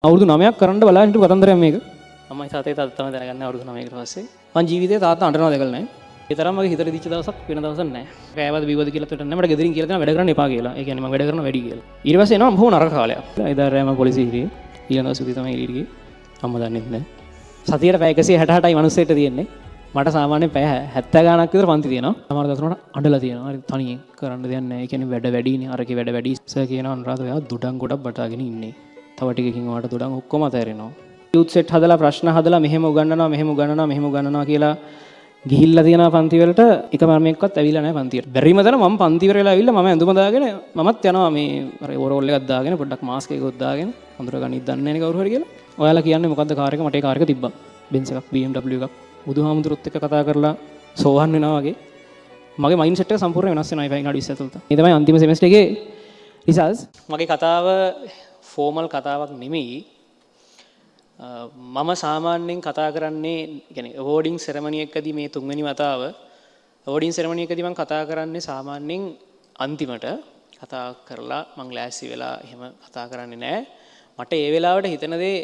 අවුරුදු 9ක් කරන්න බලාගෙන හිටපු කතන්දරයක් මේක. අම්මයි තාත්තයි තාත්තා තමයි දැනගන්නේ අවුරුදු 9කට පස්සේ. මං ජීවිතේ තාත්තා අඬනවා දැකලා නැහැ. ඒ තරම් මගේ හිතට දිච්ච දවසක් වෙන දවසක් නැහැ. කෑවද බීවද කියලා තොට නැහැ. මට ගෙදරින් කියලා දෙනවා වැඩ කරන්න එපා කියලා. ඒ කියන්නේ මං වැඩ කරන වැඩි කියලා. ඊට පස්සේ එනවා බොහොම නරක කාලයක්. එදා රෑ මං පොලිසිය හිටියේ. ඊළඟ දවස් උදේ තමයි එළියට ගියේ. අම්මා දන්නෙත් නැහැ. සතියට පැය 168යි මිනිස්සෙක්ට තියෙන්නේ. මට සාමාන්‍යයෙන් පැය 70 ගාණක් විතර පන්ති තියෙනවා. සමහර දවස්වල අඬලා තියෙනවා. හරි තනියෙන් කරන්න දෙයක් නැහැ. ඒ කියන්නේ වැඩ වැඩිනේ. අරකේ වැඩ වැඩි. සර් කියනවා අනුරාධ ඔයා දුඩම් ගොඩක් බටාගෙන ඉන්නේ. තව ටිකකින් ඔයාට දුඩම් ඔක්කොම අතහැරෙනවා. යූත් සෙට් හදලා ප්‍රශ්න හදලා මෙහෙම උගන්වනවා මෙහෙම උගන්වනවා මෙහෙම උගන්වනවා කියලා ගිහිල්ලා තියෙනවා පන්ති වලට එක මරමෙක්වත් ඇවිල්ලා නැහැ පන්තියට. බැරිම තැන මම පන්ති ඉවර වෙලා ඇවිල්ලා මම ඇඳුම දාගෙන මමත් යනවා මේ අර ඕවරෝල් එකක් දාගෙන පොඩ්ඩක් මාස්ක් එකකුත් දාගෙන අඳුර ගනිත් දන්නේ නැහැ නේ කවුරු හරි කියලා. ඔයාලා කියන්නේ මොකද්ද කාර් එක? මට ඒ කාර් එක තිබ්බා. බෙන්ස් එකක් BMW එකක්. බුදුහාමුදුරුවොත් එක්ක කතා කරලා සෝවන් වෙනවා වගේ මගේ මයින්ඩ් සෙට් එක සම්පූර්ණ වෙනස් වෙනවා ඒ විනාඩි 20 ඇතුළත. මේ තමයි අන්තිම සෙමෙස්ටර් එකේ රිසල්ට්ස්. මගේ කතාව ෆෝමල් කතාවක් නෙමෙයි. මම සාමාන්‍යයෙන් කතා කරන්නේ يعني අවෝඩින් සෙරමනි එකදී මේ තුන්වෙනි වතාව අවෝඩින් සෙරමනි එකදී මම කතා කරන්නේ සාමාන්‍යයෙන් අන්තිමට කතා කරලා මං ලෑස්ති වෙලා එහෙම කතා කරන්නේ නෑ. මට ඒ වෙලාවට හිතෙන දේ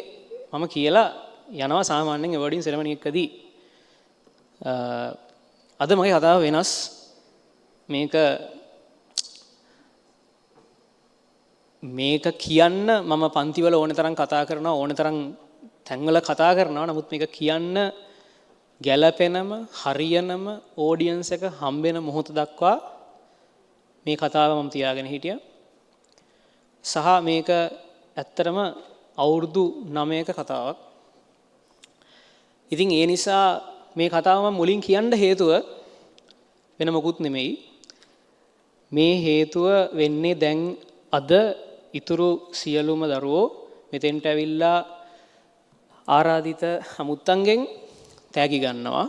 මම කියලා යනවා සාමාන්‍යයෙන් අවෝඩින් සෙරමනි එකදී. අද මගේ කතාව වෙනස්. මේක මේක කියන්න මම පන්තිවල ඕන තරම් කතා කරනවා ඕන තරම් තැන්වල කතා කරනවා. නමුත් මේක කියන්න ගැලපෙනම හරියනම ඔඩියන්ස් එක හම්බෙන මොහොත දක්වා මේ කතාව මම තියාගෙන හිටියා. සහ මේක ඇත්තටම අවුරුදු 9ක කතාවක්. ඉතින් ඒ නිසා මේ කතාව මම මුලින් කියන්න හේතුව වෙන මොකුත් නෙමෙයි. මේ හේතුව වෙන්නේ දැන් අද ඉතුරු සියලුම දරුවෝ මෙතෙන්ට ඇවිල්ලා ආරාධිත අමුත්තන්ගෙන් තෑගි ගන්නවා,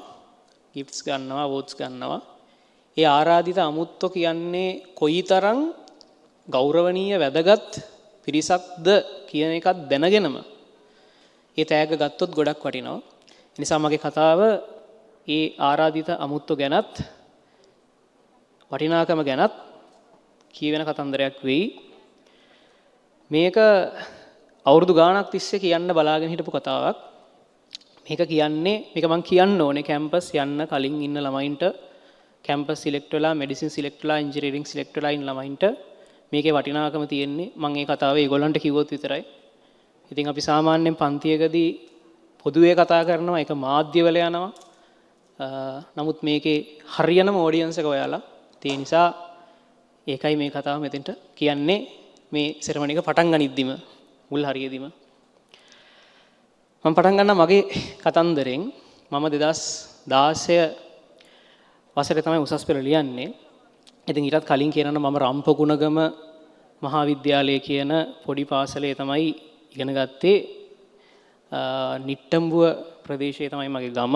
ගිෆ්ට්ස් ගන්නවා, අවෝඩ්ස් ගන්නවා. ඒ ආරාධිත අමුත්තෝ කියන්නේ කොයිතරම් ගෞරවනීය වැදගත් පිරිසක්ද කියන එකත් දැනගෙනම ඒ තෑග්ග ගත්තොත් ගොඩක් වටිනවා. ඒ නිසා මගේ කතාව ඒ ආරාධිත අමුත්තෝ ගැනත් වටිනාකම ගැනත් කියවෙන කතන්දරයක් වෙයි. මේක අවුරුදු ගාණක් තිස්සේ කියන්න බලාගෙන හිටපු කතාවක්. මේක කියන්නේ මේක මං කියන්න ඕනේ කැම්පස් යන්න කලින් ඉන්න ළමයින්ට, කැම්පස් සිලෙක්ට් වෙලා මෙඩිසින් සිලෙක්ට් වෙලා ඉංජිනේරින් සිලෙක්ට් වෙලා ඉන්න ළමයින්ට මේකේ වටිනාකම තියෙන්නේ මං ඒ කතාව ඒගොල්ලන්ට කිව්වොත් විතරයි. ඉතින් අපි සාමාන්‍යයෙන් පන්තියකදී පොදුවේ කතා කරනවා, ඒක මාධ්‍යවල යනවා. නමුත් මේකේ හරියනම ඔඩියන්ස් එක ඔයාලා. ඒ නිසා ඒකයි මේ කතාව මෙතෙන්ට කියන්නේ මේ සෙරමනි එක පටන් ගනිද්දිම මුල් හරියෙදිම. මම පටන් ගන්නවා මගේ කතන්දරෙන්. මම 2016 වසරේ තමයි උසස් පෙළ ලියන්නේ. ඉතින් ඊටත් කලින් කියනවා මම රම්පගුණගම මහා විද්‍යාලය කියන පොඩි පාසලේ තමයි ඉගෙන ගත්තේ. නිට්ටඹුව ප්‍රදේශයේ තමයි මගේ ගම.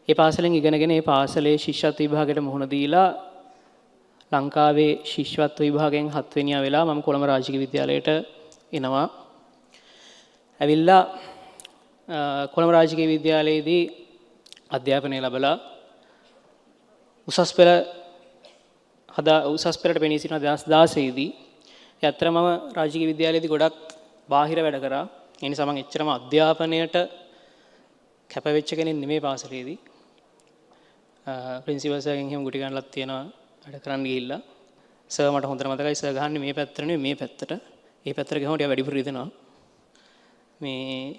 ඒ පාසලෙන් ඉගෙනගෙන ඒ පාසලේ ශිෂ්‍යත්ව විභාගයට මුහුණ දීලා ලංකාවේ ශිෂ්‍යත්ව විභාගයෙන් 7 වෙනියා වෙලා මම කොළඹ රාජකීය විද්‍යාලයට එනවා. ඇවිල්ලා කොළඹ රාජකීය විද්‍යාලයේදී අධ්‍යාපනය ලැබලා උසස් පෙළ හදා උසස් පෙළට පෙනී සිටින 2016 දී. ඒ අතර මම රාජකීය විද්‍යාලයේදී ගොඩක් බාහිර වැඩ කරා. ඒ නිසා මම එච්චරම අධ්‍යාපනයට කැප වෙච්ච කෙනෙක් නෙමෙයි පාසලේදී. ප්‍රින්සිපල් සර්ගෙන් එහෙම ගුටි ගන්නලත් තියෙනවා වැඩ කරන්න ගිහිල්ලා. සර් මට හොඳට මතකයි සර් ගහන්නේ මේ පැත්තට නෙමෙයි මේ පැත්තට. ඒ පැත්තට ගිහම ටික වැඩිපුර රිදෙනවා. මේ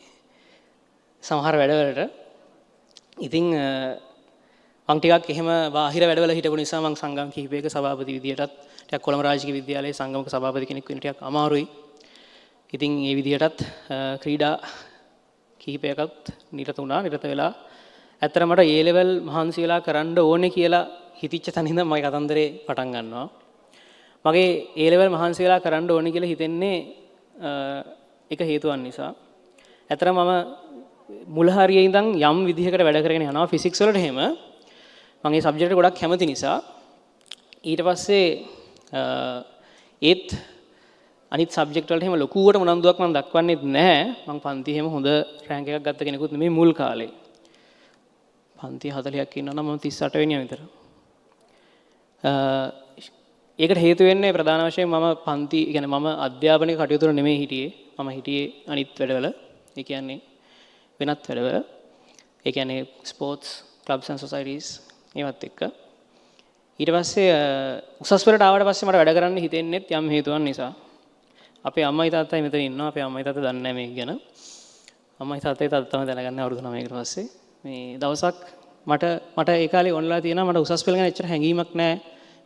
සමහර වැඩවලට. ඉතින් මං ටිකක් එහෙම බාහිර වැඩවල හිටපු නිසා මං සංගම් කිහිපයක සභාපති විදියටත් ටිකක් කොළඹ රාජකීය විද්‍යාලයේ සංගමක සභාපති කෙනෙක් වෙන්න ටිකක් අමාරුයි. ඉතින් ඒ විදියටත් ක්‍රීඩා කිහිපයකත් නිරත වුණා. නිරත වෙලා ඇත්තට මට ඒ ලෙවල් මහන්සි වෙලා කරන්න ඕනේ කියලා හිතිච්ච තැන ඉඳන් මගේ කතන්දරේ පටන් ගන්නවා. මගේ ඒ ලෙවල් මහන්සි වෙලා කරන්න ඕනේ කියලා හිතෙන්නේ එක හේතුවක් නිසා. ඇත්තට මම මුල හරියේ ඉඳන් යම් විදිහකට වැඩ කරගෙන යනවා ෆිසික්ස් වලට එහෙම. මම ඒ සබ්ජෙක්ට් එකට ගොඩක් කැමති නිසා. ඊට පස්සේ ඒත් අනිත් සබ්ජෙක්ට් වලට එහෙම ලොකුවට උනන්දුවක් මම දක්වන්නේත් නැහැ. මං පන්ති එහෙම හොඳ රෑන්ක් එකක් ගත්ත කෙනෙකුත් නෙමෙයි මුල් කාලේ. පන්ති 40ක් ඉන්නවා නම් මම 38 වෙනියා විතර. ඒකට හේතු වෙන්නේ ප්‍රධාන වශයෙන් මම පන්ති, ඒ කියන්නේ මම අධ්‍යාපනික කටයුතු වල නෙමෙයි හිටියේ. මම හිටියේ අනිත් වැඩවල. ඒ කියන්නේ වෙනත් වැඩවල. ඒ කියන්නේ ස්පෝර්ට්ස්, ක්ලබ්ස් ඇන්ඩ් සොසයිටිස් ඒවත් එක්ක. ඊට පස්සේ උසස් පෙළට ආවට පස්සේ මට වැඩ කරන්න හිතෙන්නෙත් යම් හේතුවක් නිසා. අපේ අම්මයි තාත්තයි මෙතන ඉන්නවා. අපේ අම්මයි තාත්තා දන්නේ නැහැ මේක ගැන. අම්මයි තාත්තයි තාත්තා තමයි දැනගන්නේ අවුරුදු 9කට පස්සේ. මේ දවසක් මට මට ඒ කාලේ ඔන්ලා තියෙනවා මට උසස් පෙළ ගැන එච්චර හැඟීමක් නැහැ.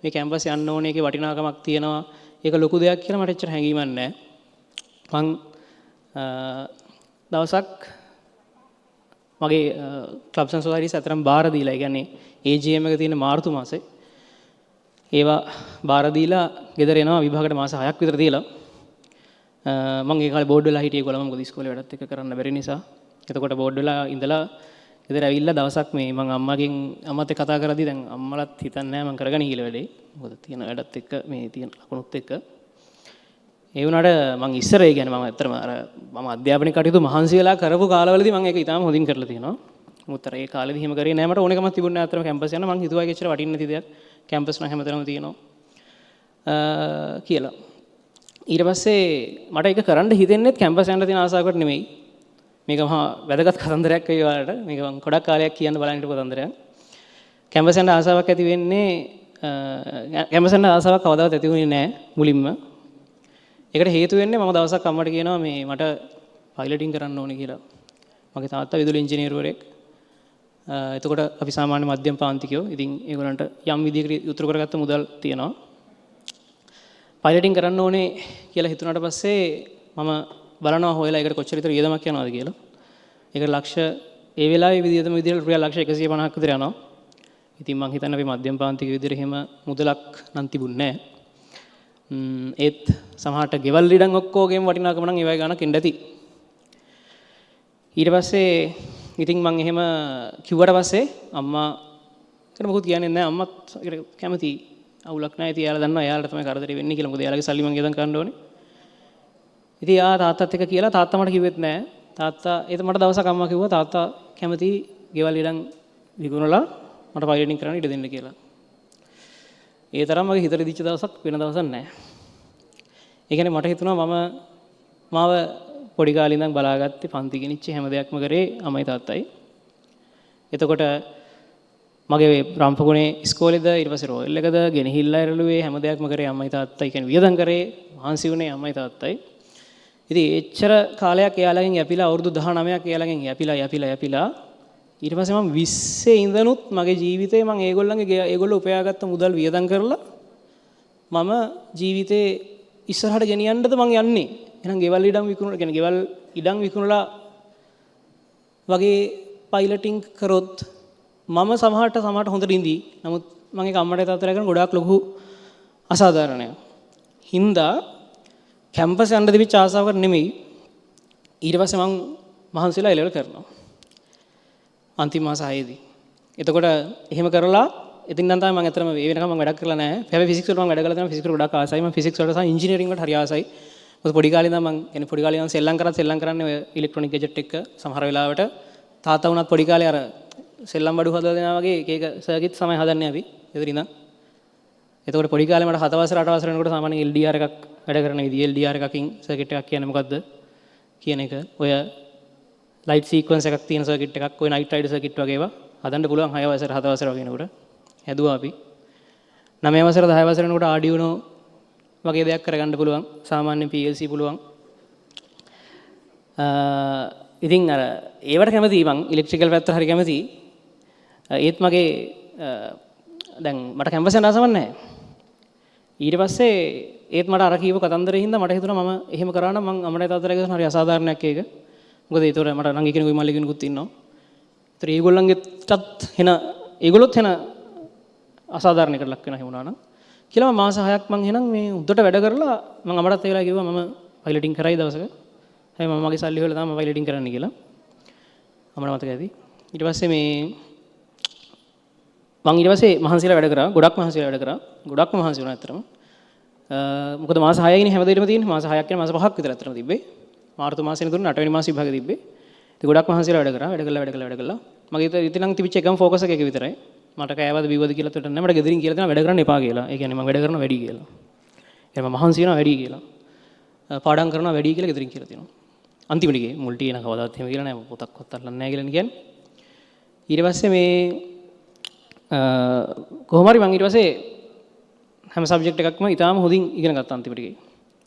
මේ කැම්පස් යන්න ඕනේ, ඒකේ වටිනාකමක් තියෙනවා. ඒක ලොකු දෙයක් කියලා මට එච්චර හැඟීමක් නැහැ. මං දවසක් මගේ ක්ලබ්ස් ඇන්ඩ් සොසයිටිස් අතරම බාර දීලා, ඒ කියන්නේ AGM එක තියෙන මාර්තු මාසේ ඒවා බාර දීලා ගෙදර එනවා විභාගයට මාස 6ක් විතර දීලා. මං ඒ කාලේ බෝඩ් වෙලා හිටියේ කොළඹ, මොකද ඉස්කෝලේ වැඩත් එක්ක කරන්න බැරි නිසා. එතකොට බෝඩ් වෙලා ඉඳලා ගෙදර ඇවිල්ලා දවසක් මේ මං අම්මගෙන් අම්මත් එක්ක කතා කරද්දී දැන් අම්මලත් හිතන්නේ නැහැ මං කරගනි කියලා වැඩේ. මොකද තියෙන වැඩත් එක්ක මේ තියෙන ලකුණුත් එක්ක. ඒ වුණාට මං ඉස්සර, ඒ කියන්නේ මම ඇත්තටම අර මම අධ්‍යාපනික කටයුතු මහන්සි වෙලා කරපු කාලවලදී මං ඒක ඉතාම හොඳින් කරලා තියෙනවා. නමුත් අර ඒ කාලේදී එහෙම කරේ නෑ, මට ඕනකමක් තිබුණේ නෑ ඇත්තටම කැම්පස් යන්න. මං හිතුවා ඒක එච්චර වටින්නේ නැති දෙයක්. කැම්පස් නම් හැමතැනම තියෙනවා කියලා. ඊට පස්සේ මට ඒක කරන්න හිතෙන්නෙත් කැම්පස් යන්න තියෙන ආසාවකට නෙමෙයි. මේක මහා වැදගත් කතන්දරයක් වෙයි ඔයාලට. මේක මං ගොඩක් කාලයක් කියන්න බලන් හිටපු කතන්දරයක්. කැම්පස් යන්න ආසාවක් ඇති වෙන්නේ, කැම්පස් යන්න ආසාවක් කවදාවත් ඇති වුණේ නෑ මුලින්ම. ඒකට හේතු වෙන්නේ මම දවසක් අම්මට කියනවා මේ මට පයිලටින් කරන්න ඕනේ කියලා. මගේ තාත්තා විදුලි ඉංජිනේරුවරයෙක්. එතකොට අපි සාමාන්‍ය මධ්‍යම පාන්තිකයෝ. ඉතින් ඒගොල්ලන්ට යම් විදිහකට ඉතුරු කරගත්ත මුදල් තියෙනවා. පයිලටින් කරන්න ඕනේ කියලා හිතුණාට පස්සේ මම බලනවා හොයලා ඒකට කොච්චර විතර වියදමක් යනවද කියලා. ඒකට ලක්ෂ ඒ වෙලාවේ විදිහටම විදිහට රුපියල් ලක්ෂ 150ක් විතර යනවා. ඉතින් මං හිතන්නේ අපි මධ්‍යම පාන්තික විදිහට එහෙම මුදලක් නම් තිබුණේ නෑ. ඒත් සමහරට ගෙවල් ඉඩම් ඔක්කොගේම වටිනාකම නම් ඒ වගේ ගාණක් එන්න ඇති. ඊට පස්සේ ඉතින් මං එහෙම කිව්වට පස්සේ අම්මා ඒකට මොකුත් කියන්නේ නෑ. අම්මත් ඒකට කැමති. අවුලක් නෑ. ඉතින් එයාලා දන්නවා එයාලට තමයි කරදරේ වෙන්නේ කියලා. මොකද එයාලගේ සල්ලි මං ගෙදන් කරන්න ඕනේ. ඉතින් ආ තාත්තත් එක්ක කියලා තාත්තා මට කිව්වෙත් නෑ. තාත්තා ඒත් මට දවසක් අම්මා කිව්වා තාත්තා කැමති ගෙවල් ඉඩම් විකුණලා මට පයිලටින් කරන්න ඉඩ දෙන්න කියලා. ඒ තරම් මගේ හිතට දිච්ච දවසක් වෙන දවසක් නෑ. ඒ කියන්නේ මට හිතුණා මම මාව පොඩි කාලේ ඉඳන් බලාගත්තේ, පන්ති ගෙනිච්ච හැම දෙයක්ම කරේ අම්මයි තාත්තයි. එතකොට මගේ රම්පගුණේ ඉස්කෝලේද ඊට පස්සේ රොයල් එකද ගෙනහිල්ලා ඇරළුවේ හැම දෙයක්ම කරේ අම්මයි තාත්තයි. ඒ කියන්නේ වියදම් කරේ මහන්සි වුණේ අම්මයි තාත්තයි. ඉතින් එච්චර කාලයක් එයාලගෙන් යැපිලා, අවුරුදු 19ක් එයාලගෙන් යැපිලා යැපිලා යැපිලා ඊට පස්සේ මම 20 ඉඳනුත් මගේ ජීවිතේ මං ඒගොල්ලන්ගේ ඒගොල්ලෝ උපයාගත්ත මුදල් වියදම් කරලා මම ජීවිතේ ඉස්සරහට ගෙනියන්නද මං යන්නේ. එහෙනම් ගෙවල් ඉඩම් විකුණලා, කියන්නේ ගෙවල් ඉඩම් විකුණලා වගේ පයිලටින් කරොත් මම සමහරට සමහරට හොඳට ඉඳී. නමුත් මං ඒක අම්මට තාත්තට කරන ගොඩාක් ලොකු අසාධාරණයක්. හින්දා කැම්පස් යන්න තිබිච්ච ආසාවකට නෙමෙයි. ඊට පස්සේ මං මහන්සි වෙලා ඒ ලෙවල් කරනවා. අන්තිම මාස 6ේදී. එතකොට එහෙම කරලා ඉතින් නම් තමයි මං ඇත්තටම ඒ වෙනකම් මං වැඩක් කරලා නැහැ. හැබැයි ෆිසික්ස් වලට මං වැඩ කරලා තියෙනවා. ෆිසික්ස් වලට ගොඩාක් ආසයි. මං ෆිසික්ස් වලට සහ ඉංජිනේරින් වලට හරි ආසයි. මොකද පොඩි කාලේ ඉඳන් මං කියන්නේ පොඩි කාලේ ඉඳන් සෙල්ලම් කරත් සෙල්ලම් කරන්නේ ඔය ඉලෙක්ට්‍රොනික ගැජට් එක්ක. සමහර වෙලාවට තාත්තා වුණත් පොඩි කාලේ අර සෙල්ලම් බඩු හදලා දෙනවා වගේ එක එක සර්කිට්ස් තමයි හදන්නේ අපි ගෙදර ඉඳන්. එතකොට පොඩි කාලේ මට 7 වසර 8 වසර වෙනකොට සාමාන්‍යයෙන් LDR එකක් වැඩ කරන විදිය, LDR එකකින් සර්කිට් එකක් කියන්නේ මොකද්ද කියන එක, ඔය ලයිට් සීක්වන්ස් එකක් තියෙන සර්කිට් එකක්, ඔය නයිට් රයිඩර් සර්කිට් වගේ ඒවා හදන්න පුළුවන් 6 වසර 7 වසර වගේ වෙනකොට හැදුවා අපි. 9 වසර 10 වසර වෙනකොට Arduino වගේ දෙයක් කරගන්න පුළුවන්, සාමාන්‍ය PLC පුළුවන්. ඉතින් අර ඒවට කැමතියි මං, ඉලෙක්ට්‍රිකල් පැත්තට හරි කැමතියි. ඒත් මගේ දැන් මට කැම්පස් යන්න ආසාවක් නැහැ. ඊට පස්සේ ඒත් මට අර කියපු කතන්දරේ හින්දා මට හිතුණා මම එහෙම කරා නම් මං අම්මට තාත්තට ගියොත් හරි අසාධාරණයක් ඒක. මොකද ඒතොර මට නංගි කෙනෙකුයි මල්ලි කෙනෙකුත් ඉන්නවා. ඒතර ඒගොල්ලන්ගෙටත් එන ඒගොල්ලොත් එන අසාධාරණයකට ලක් වෙනවා එහෙම වුණා නම් කියලා මම මාස 6ක් මං එහෙනම් මේ උඩට වැඩ කරලා මං අම්මටත් ඒ වෙලාවේ කිව්වා මම පයිලටින් කරයි දවසක. හැබැයි මම මගේ සල්ලි හොයලා තමයි මම පයිලටින් කරන්න කියලා. අම්මට මතක ඇති. ඊට පස්සේ මේ මං ඊට පස්සේ මහන්සිලා වැඩ කරා. ගොඩක් මහන්සිලා වැඩ කරා. ගොඩක්ම මහන්සි වුණා ඇත්තටම. මොකද මාස 6යිනේ හැමදේටම තියෙන්නේ. මාස 6ක් කියන්නේ මාස 5ක් විතර ඇත්තටම තිබ්බේ. මාර්තු මාසෙනේ දුන්න 8 වෙනි මාස විභාගෙ තිබ්බේ. ඉතින් ගොඩක් මහන්සිලා වැඩ කරා. වැඩ කළා වැඩ කළා වැඩ කළා. මගේ ඉතින් නම් තිබිච්ච එකම ෆෝකස් එක ඒක විතරයි. මට කෑවද බිව්වද කියලා තොට නෑ. මට ගෙදරින් කියලා දෙනවා වැඩ කරන්න එපා කියලා. ඒ කියන්නේ මම වැඩ කරනවා වැඩි කියලා. ඒ මම මහන්සි වෙනවා වැඩි කියලා. පාඩම් කරනවා වැඩි කියලා ගෙදරින් කියලා තියෙනවා. අන්තිම ටිකේ මුල් ටිකේ නම් කවදාවත් එහෙම කියලා නෑ. පොතක්වත් අල්ලන්නේ නෑ කියලා කියන්නේ. ඊට පස්සේ මේ කොහොම හරි මං ඊට පස්සේ හැම සබ්ජෙක්ට් එකක්ම ඉතාම හොඳින් ඉගෙන ගත්තා අන්තිම ටිකේ.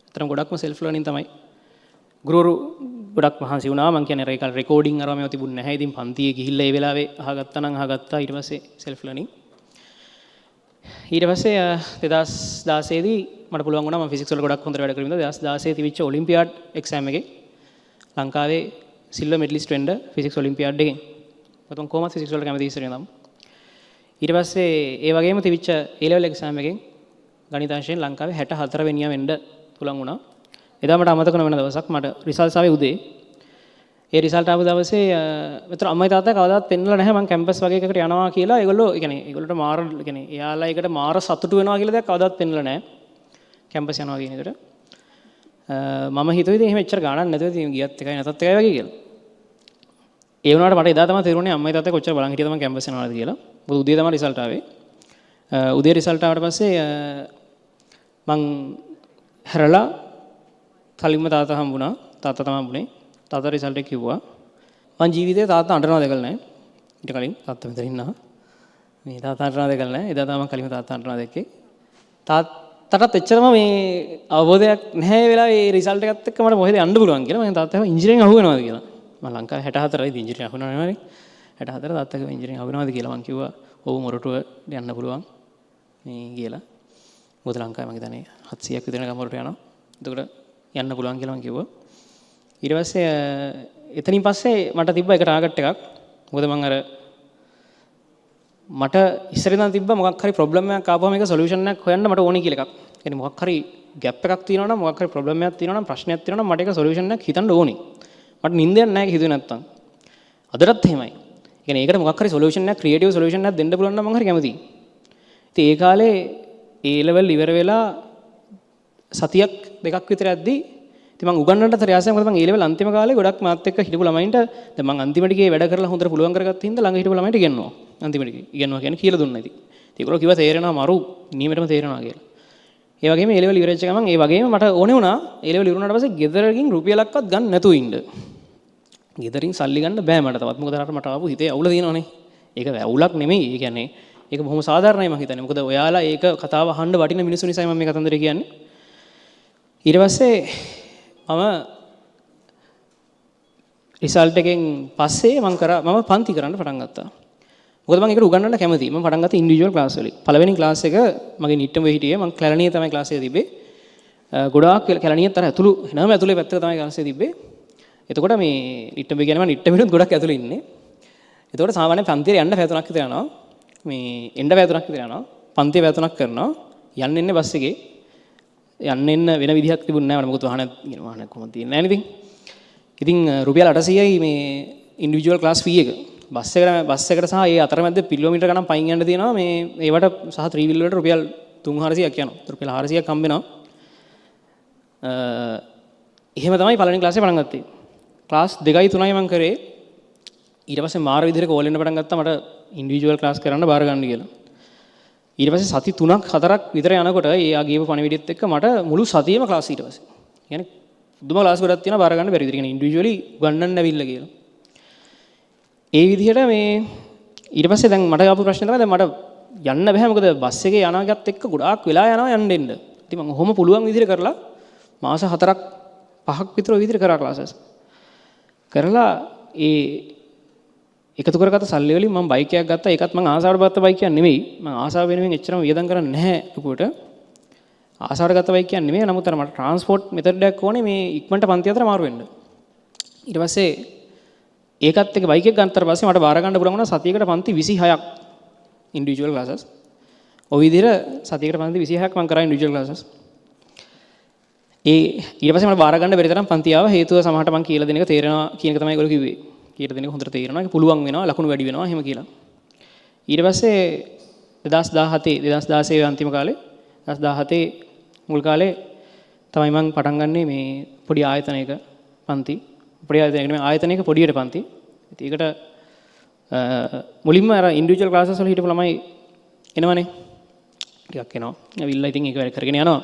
අතරම ගොඩක්ම සෙල්ෆ් ලර්නින් තමයි. ගුරුවරු ගොඩක් මහන්සි වුණා. මං කියන්නේ අර ඒ කාලේ රෙකෝඩින් අරවා මේවා තිබුණ නැහැ. ඉතින් පන්තියේ ගිහිල්ලා ඒ වෙලාවේ අහගත්තා නම් අහගත්තා. ඊට පස්සේ සෙල්ෆ් ලර්නින්. ඊට පස්සේ 2016 දී මට පුළුවන් වුණා මම ෆිසික්ස් වල ගොඩක් හොඳට වැඩ කරමින් 2016 තිබිච්ච ඔලිම්පියාඩ් එක්සෑම් එකේ ලංකාවේ සිල්වර් මෙඩලිස්ට් වෙන්න ෆිසික්ස් ඔලිම්පියාඩ් එකෙන්. මොකද මම කොහොමද ෆිසික්ස් වලට කැමති ඉස්සර ඉඳන්ම. ඊට පස්සේ ඒ වගේම තිබිච්ච ඒ ලෙවල් එක්සෑම් එකෙන් ගණිත අංශයෙන් ලංකාවේ 64 වෙනියා වෙන්න පුළුවන් වුණා. එදා මට අමතක නොවන දවසක්. මට රිසල්ට්ස් ආවේ උදේ. ඒ රිසල්ට් ආපු දවසේ මෙතන අම්මයි තාත්තයි කවදාවත් පෙන්නලා නැහැ මං කැම්පස් වගේ එකකට යනවා කියලා. ඒගොල්ලෝ ඒ කියන්නේ ඒගොල්ලන්ට මාර ඒ කියන්නේ එයාලා ඒකට මාර සතුටු වෙනවා කියලා දෙයක් කවදාවත් පෙන්නලා නැහැ. කැම්පස් යනවා කියන එකට. මම හිතුවේ ඉතින් එහෙම එච්චර ගාණක් නැතුව ඉතින් ගියත් එකයි නැතත් එකයි වගේ කියලා. ඒ වුණාට මට එදා තමයි තේරුණේ අම්මයි තාත්තයි කොච්චර බලන් හිටියද මං කැම්පස් යනවාද කියලා. මොකද උදේ තමයි රිසල්ට් ආවේ. උදේ රිසල්ට් ආවට පස්සේ මං හැරලා කලින්ම තාත්තා හම්බුණා. තාත්තා තමයි හම්බුනේ. තාත්තා රිසල්ට් එක කිව්වා. මං ජීවිතේ තාත්තා අඬනවා දැකලා නැහැ. ඊට කලින් තාත්තා මෙතන ඉන්නවා. මේ තාත්තා අඬනවා දැකලා නැහැ. එදා තමයි මං කලින්ම තාත්තා අඬනවා දැක්කේ. තාත්තටත් එච්චරම මේ අවබෝධයක් නැහැ ඒ වෙලාවේ ඒ රිසල්ට් එකත් එක්ක මට කොහෙද යන්න පුළුවන් කියලා. මං තාත්තා ඇහුවා ඉංජිනේරින් අහු වෙනවද කියලා. මං ලංකාවේ 64 ඉතින් ඉංජිනේරින් අහු වෙනව නෙවෙයි. 64 තාත්තා කිව්වා ඉංජිනේරින් අහු වෙනවද කියලා. මං කිව්වා ඔව් මොරටුව යන්න පුළුවන් මේ කියලා. මොකද ලංකාවේ මං හිතන්නේ 700ක් විතර නිකන් මොරටුව යනවා. එතකොට යන්න පුළුවන් කියලා මං කිව්වා. ඊට පස්සේ එතනින් පස්සේ මට තිබ්බා එක ටාගට් එකක්. මොකද මං අර මට ඉස්සර ඉඳන් තිබ්බා මොකක් හරි ප්‍රොබ්ලම් එකක් ආපුවම ඒක සොලියුෂන් එකක් හොයන්න මට ඕනේ කියලා එකක්. ඒ කියන්නේ මොකක් හරි ගැප් එකක් තියෙනවා නම් මොකක් හරි ප්‍රොබ්ලම් එකක් තියෙනවා නම් ප්‍රශ්නයක් තියෙනවා නම් මට ඒක සොලියුෂන් එකක් හිතන්න ඕනේ. මට නින්දයක් නැහැ ඒක හිතුවේ නැත්තම්. අදටත් එහෙමයි. ඒ කියන්නේ ඒකට මොකක් හරි සොලියුෂන් එකක් ක්‍රියේටිව් සොලියුෂන් එකක් දෙන්න පුළුවන් නම් මං හරි කැමතියි. ඉතින් ඒ කාලේ ඒ ලෙවල් ඉවර වෙලා සතියක් දෙකක් විතර යද්දී ඉතින් මං උගන්වන්නත් හරි ආසයි. මොකද මං ඒ ලෙවල් අන්තිම කාලේ ගොඩක් මාත් එක්ක හිටපු ළමයින්ට දැන් මං අන්තිම ටිකේ වැඩ කරලා හොඳට පුළුවන් කරගත්ත හින්දා ළඟ හිටපු ළමයින්ට ඉගෙනුවා. අන්තිම ටිකේ ඉගෙනුවා කියන්නේ කියලා දුන්නා ඉතින්. ඉතින් ඒගොල්ලෝ කිව්වා තේරෙනවා මරු නියමෙටම තේරෙනවා කියලා. ඒ වගේම ඒ ලෙවල් ඉවර වෙච්ච ගමන් ඒ වගේම මට ඕනේ වුණා ඒ ලෙවල් ඉවර වුණාට පස්සේ ගෙදරකින් රුපියලක්වත් ගන්න නැතුව ඉන්න. ගෙදරින් සල්ලි ගන්න බෑ මට තවත්. මොකද අර මට ආපු හිතේ අවුල තියෙනවනේ. ඒක අවුලක් නෙමෙයි. ඒ කියන්නේ ඒක බොහොම සාධාරණයි මං හිතන්නේ. මොකද ඔයාලා ඒක කතාව අහන්න වටින මිනිස්සු නිසායි මම මේ කතන්දරේ කියන්නේ. ඊට පස්සේ මම රිසල්ට් එකෙන් පස්සේ මං කරා මම පන්ති කරන්න පටන් ගත්තා. මොකද මං ඒකට උගන්වන්න කැමතියි. මම පටන් ගත්තා ඉන්ඩිවිජුවල් ක්ලාස් වලින්. පළවෙනි ක්ලාස් එක මගේ නිට්ටඹුවේ හිටියේ. මං කැලණියේ තමයි ක්ලාස් එක තිබ්බේ. ගොඩාක් කැලණියත් අර ඇතුළු එනම ඇතුලේ පැත්තක තමයි ක්ලාස් එක තිබ්බේ. එතකොට මේ නිට්ටඹුවේ කියන්නේ මං නිට්ටඹුවෙනුත් ගොඩක් ඇතුලේ ඉන්නේ. එතකොට සාමාන්‍යයෙන් පන්තියට යන්න පැය තුනක් විතර යනවා. මේ එන්න පැය තුනක් විතර යනවා. පන්තිය පැය තුනක් කරනවා. යන්න එන්නේ බස් එකේ. යන්න එන්න වෙන විදිහක් තිබුණේ නෑ මට. මොකද වාහනයක් ඉගෙන වාහනයක් කොහොමද තියෙන්නේ නෑනේ ඉතින්. ඉතින් රුපියල් 800යි මේ ඉන්ඩිවිජුවල් ක්ලාස් ෆී එක. බස් එකට සහ ඒ අතරමැද කිලෝමීටර ගණන් පයින් යන්න තියෙනවා. මේ ඒවට සහ ත්‍රී වීල් වලට රුපියල් 300-400ක් යනවා. රුපියල් 400ක් හම්බ වෙනවා. එහෙම තමයි පළවෙනි ක්ලාස් එක පටන් ගත්තේ. ක්ලාස් 2යි 3යි මං කරේ. ඊට පස්සේ මාර විදිහට කෝල් එන්න පටන් ගත්තා මට ඉන්ඩිවිජුවල් ක්ලාස් කරන්න බාර ගන්න කියලා. ඊට පස්සේ සති 3ක් 4ක් විතර යනකොට ඒ ආ ගියපු පණිවිඩයත් එක්ක මට මුළු සතියේම ක්ලාස් ඊට පස්සේ. ඒ කියන්නේ පුදුම ක්ලාස් ගොඩක් තියෙනවා බාර ගන්න බැරි විදිහට. ඒ කියන්නේ ඉන්ඩිවිජුවලි උගන්වන්න ඇවිල්ලා කියලා. ඒ විදිහට මේ ඊට පස්සේ දැන් මට ආපු ප්‍රශ්නේ තමයි දැන් මට යන්න බෑ මොකද බස් එකේ යන එකත් එක්ක ගොඩාක් වෙලා යනවා යන්න එන්න. ඉතින් මං ඔහොම පුළුවන් විදිහට කරලා මාස 4ක් 5ක් විතර ඔය විදිහට කරා ක්ලාසස්. කරලා ඒ එකතු කරගත්ත සල්ලි වලින් මම බයික් එකක් ගත්තා. ඒකත් මං ආසාවට ගත්ත බයික් එකක් නෙමෙයි. මං ආසාව වෙනුවෙන් එච්චරම වියදම් කරන්නේ නැහැ ලොකුවට. ආසාවට ගත්ත බයික් එකක් නෙමෙයි. නමුත් අර මට ට්‍රාන්ස්පෝර්ට් මෙතඩ් එකක් ඕනේ මේ ඉක්මනට පන්ති අතර මාරු වෙන්න. ඊට පස්සේ ඒකත් එක්ක බයික් එක ගත්තට පස්සේ මට බාර ගන්න පුළුවන් වුණා සතියකට පන්ති 26ක් ඉන්ඩිවිජුවල් ක්ලාසස්. ඔය විදිහට සතියකට පන්ති 26ක් මං කරා ඉන්ඩිවිජුවල් ක්ලාසස්. ඒ ඊට පස්සේ මට බාර ගන්න බැරි තරම් පන්ති ආවා. හේතුව සමහරට මං කියලා දෙන එක තේරෙනවා කියන එක තමයි ඒගොල්ලෝ කිව්වේ. කියලා දෙන එක හොඳට තේරෙනවා. ඒක පුළුවන් වෙනවා, ලකුණු වැඩි වෙනවා එහෙම කියලා. ඊට පස්සේ 2017 2016 අන්තිම කාලේ 2017 මුල් කාලේ තමයි මං පටන් ගන්නෙ මේ පොඩි ආයතනයක පන්ති. පොඩි ආයතනයක නෙමෙයි ආයතනයක පොඩියට පන්ති. ඉතින් ඒකට මුලින්ම අර ඉන්ඩිවිජුවල් ක්ලාසස් වල හිටපු ළමයි එනවනේ. ටිකක් එනවා. ඇවිල්ලා ඉතින් ඒක වැඩ කරගෙන යනවා.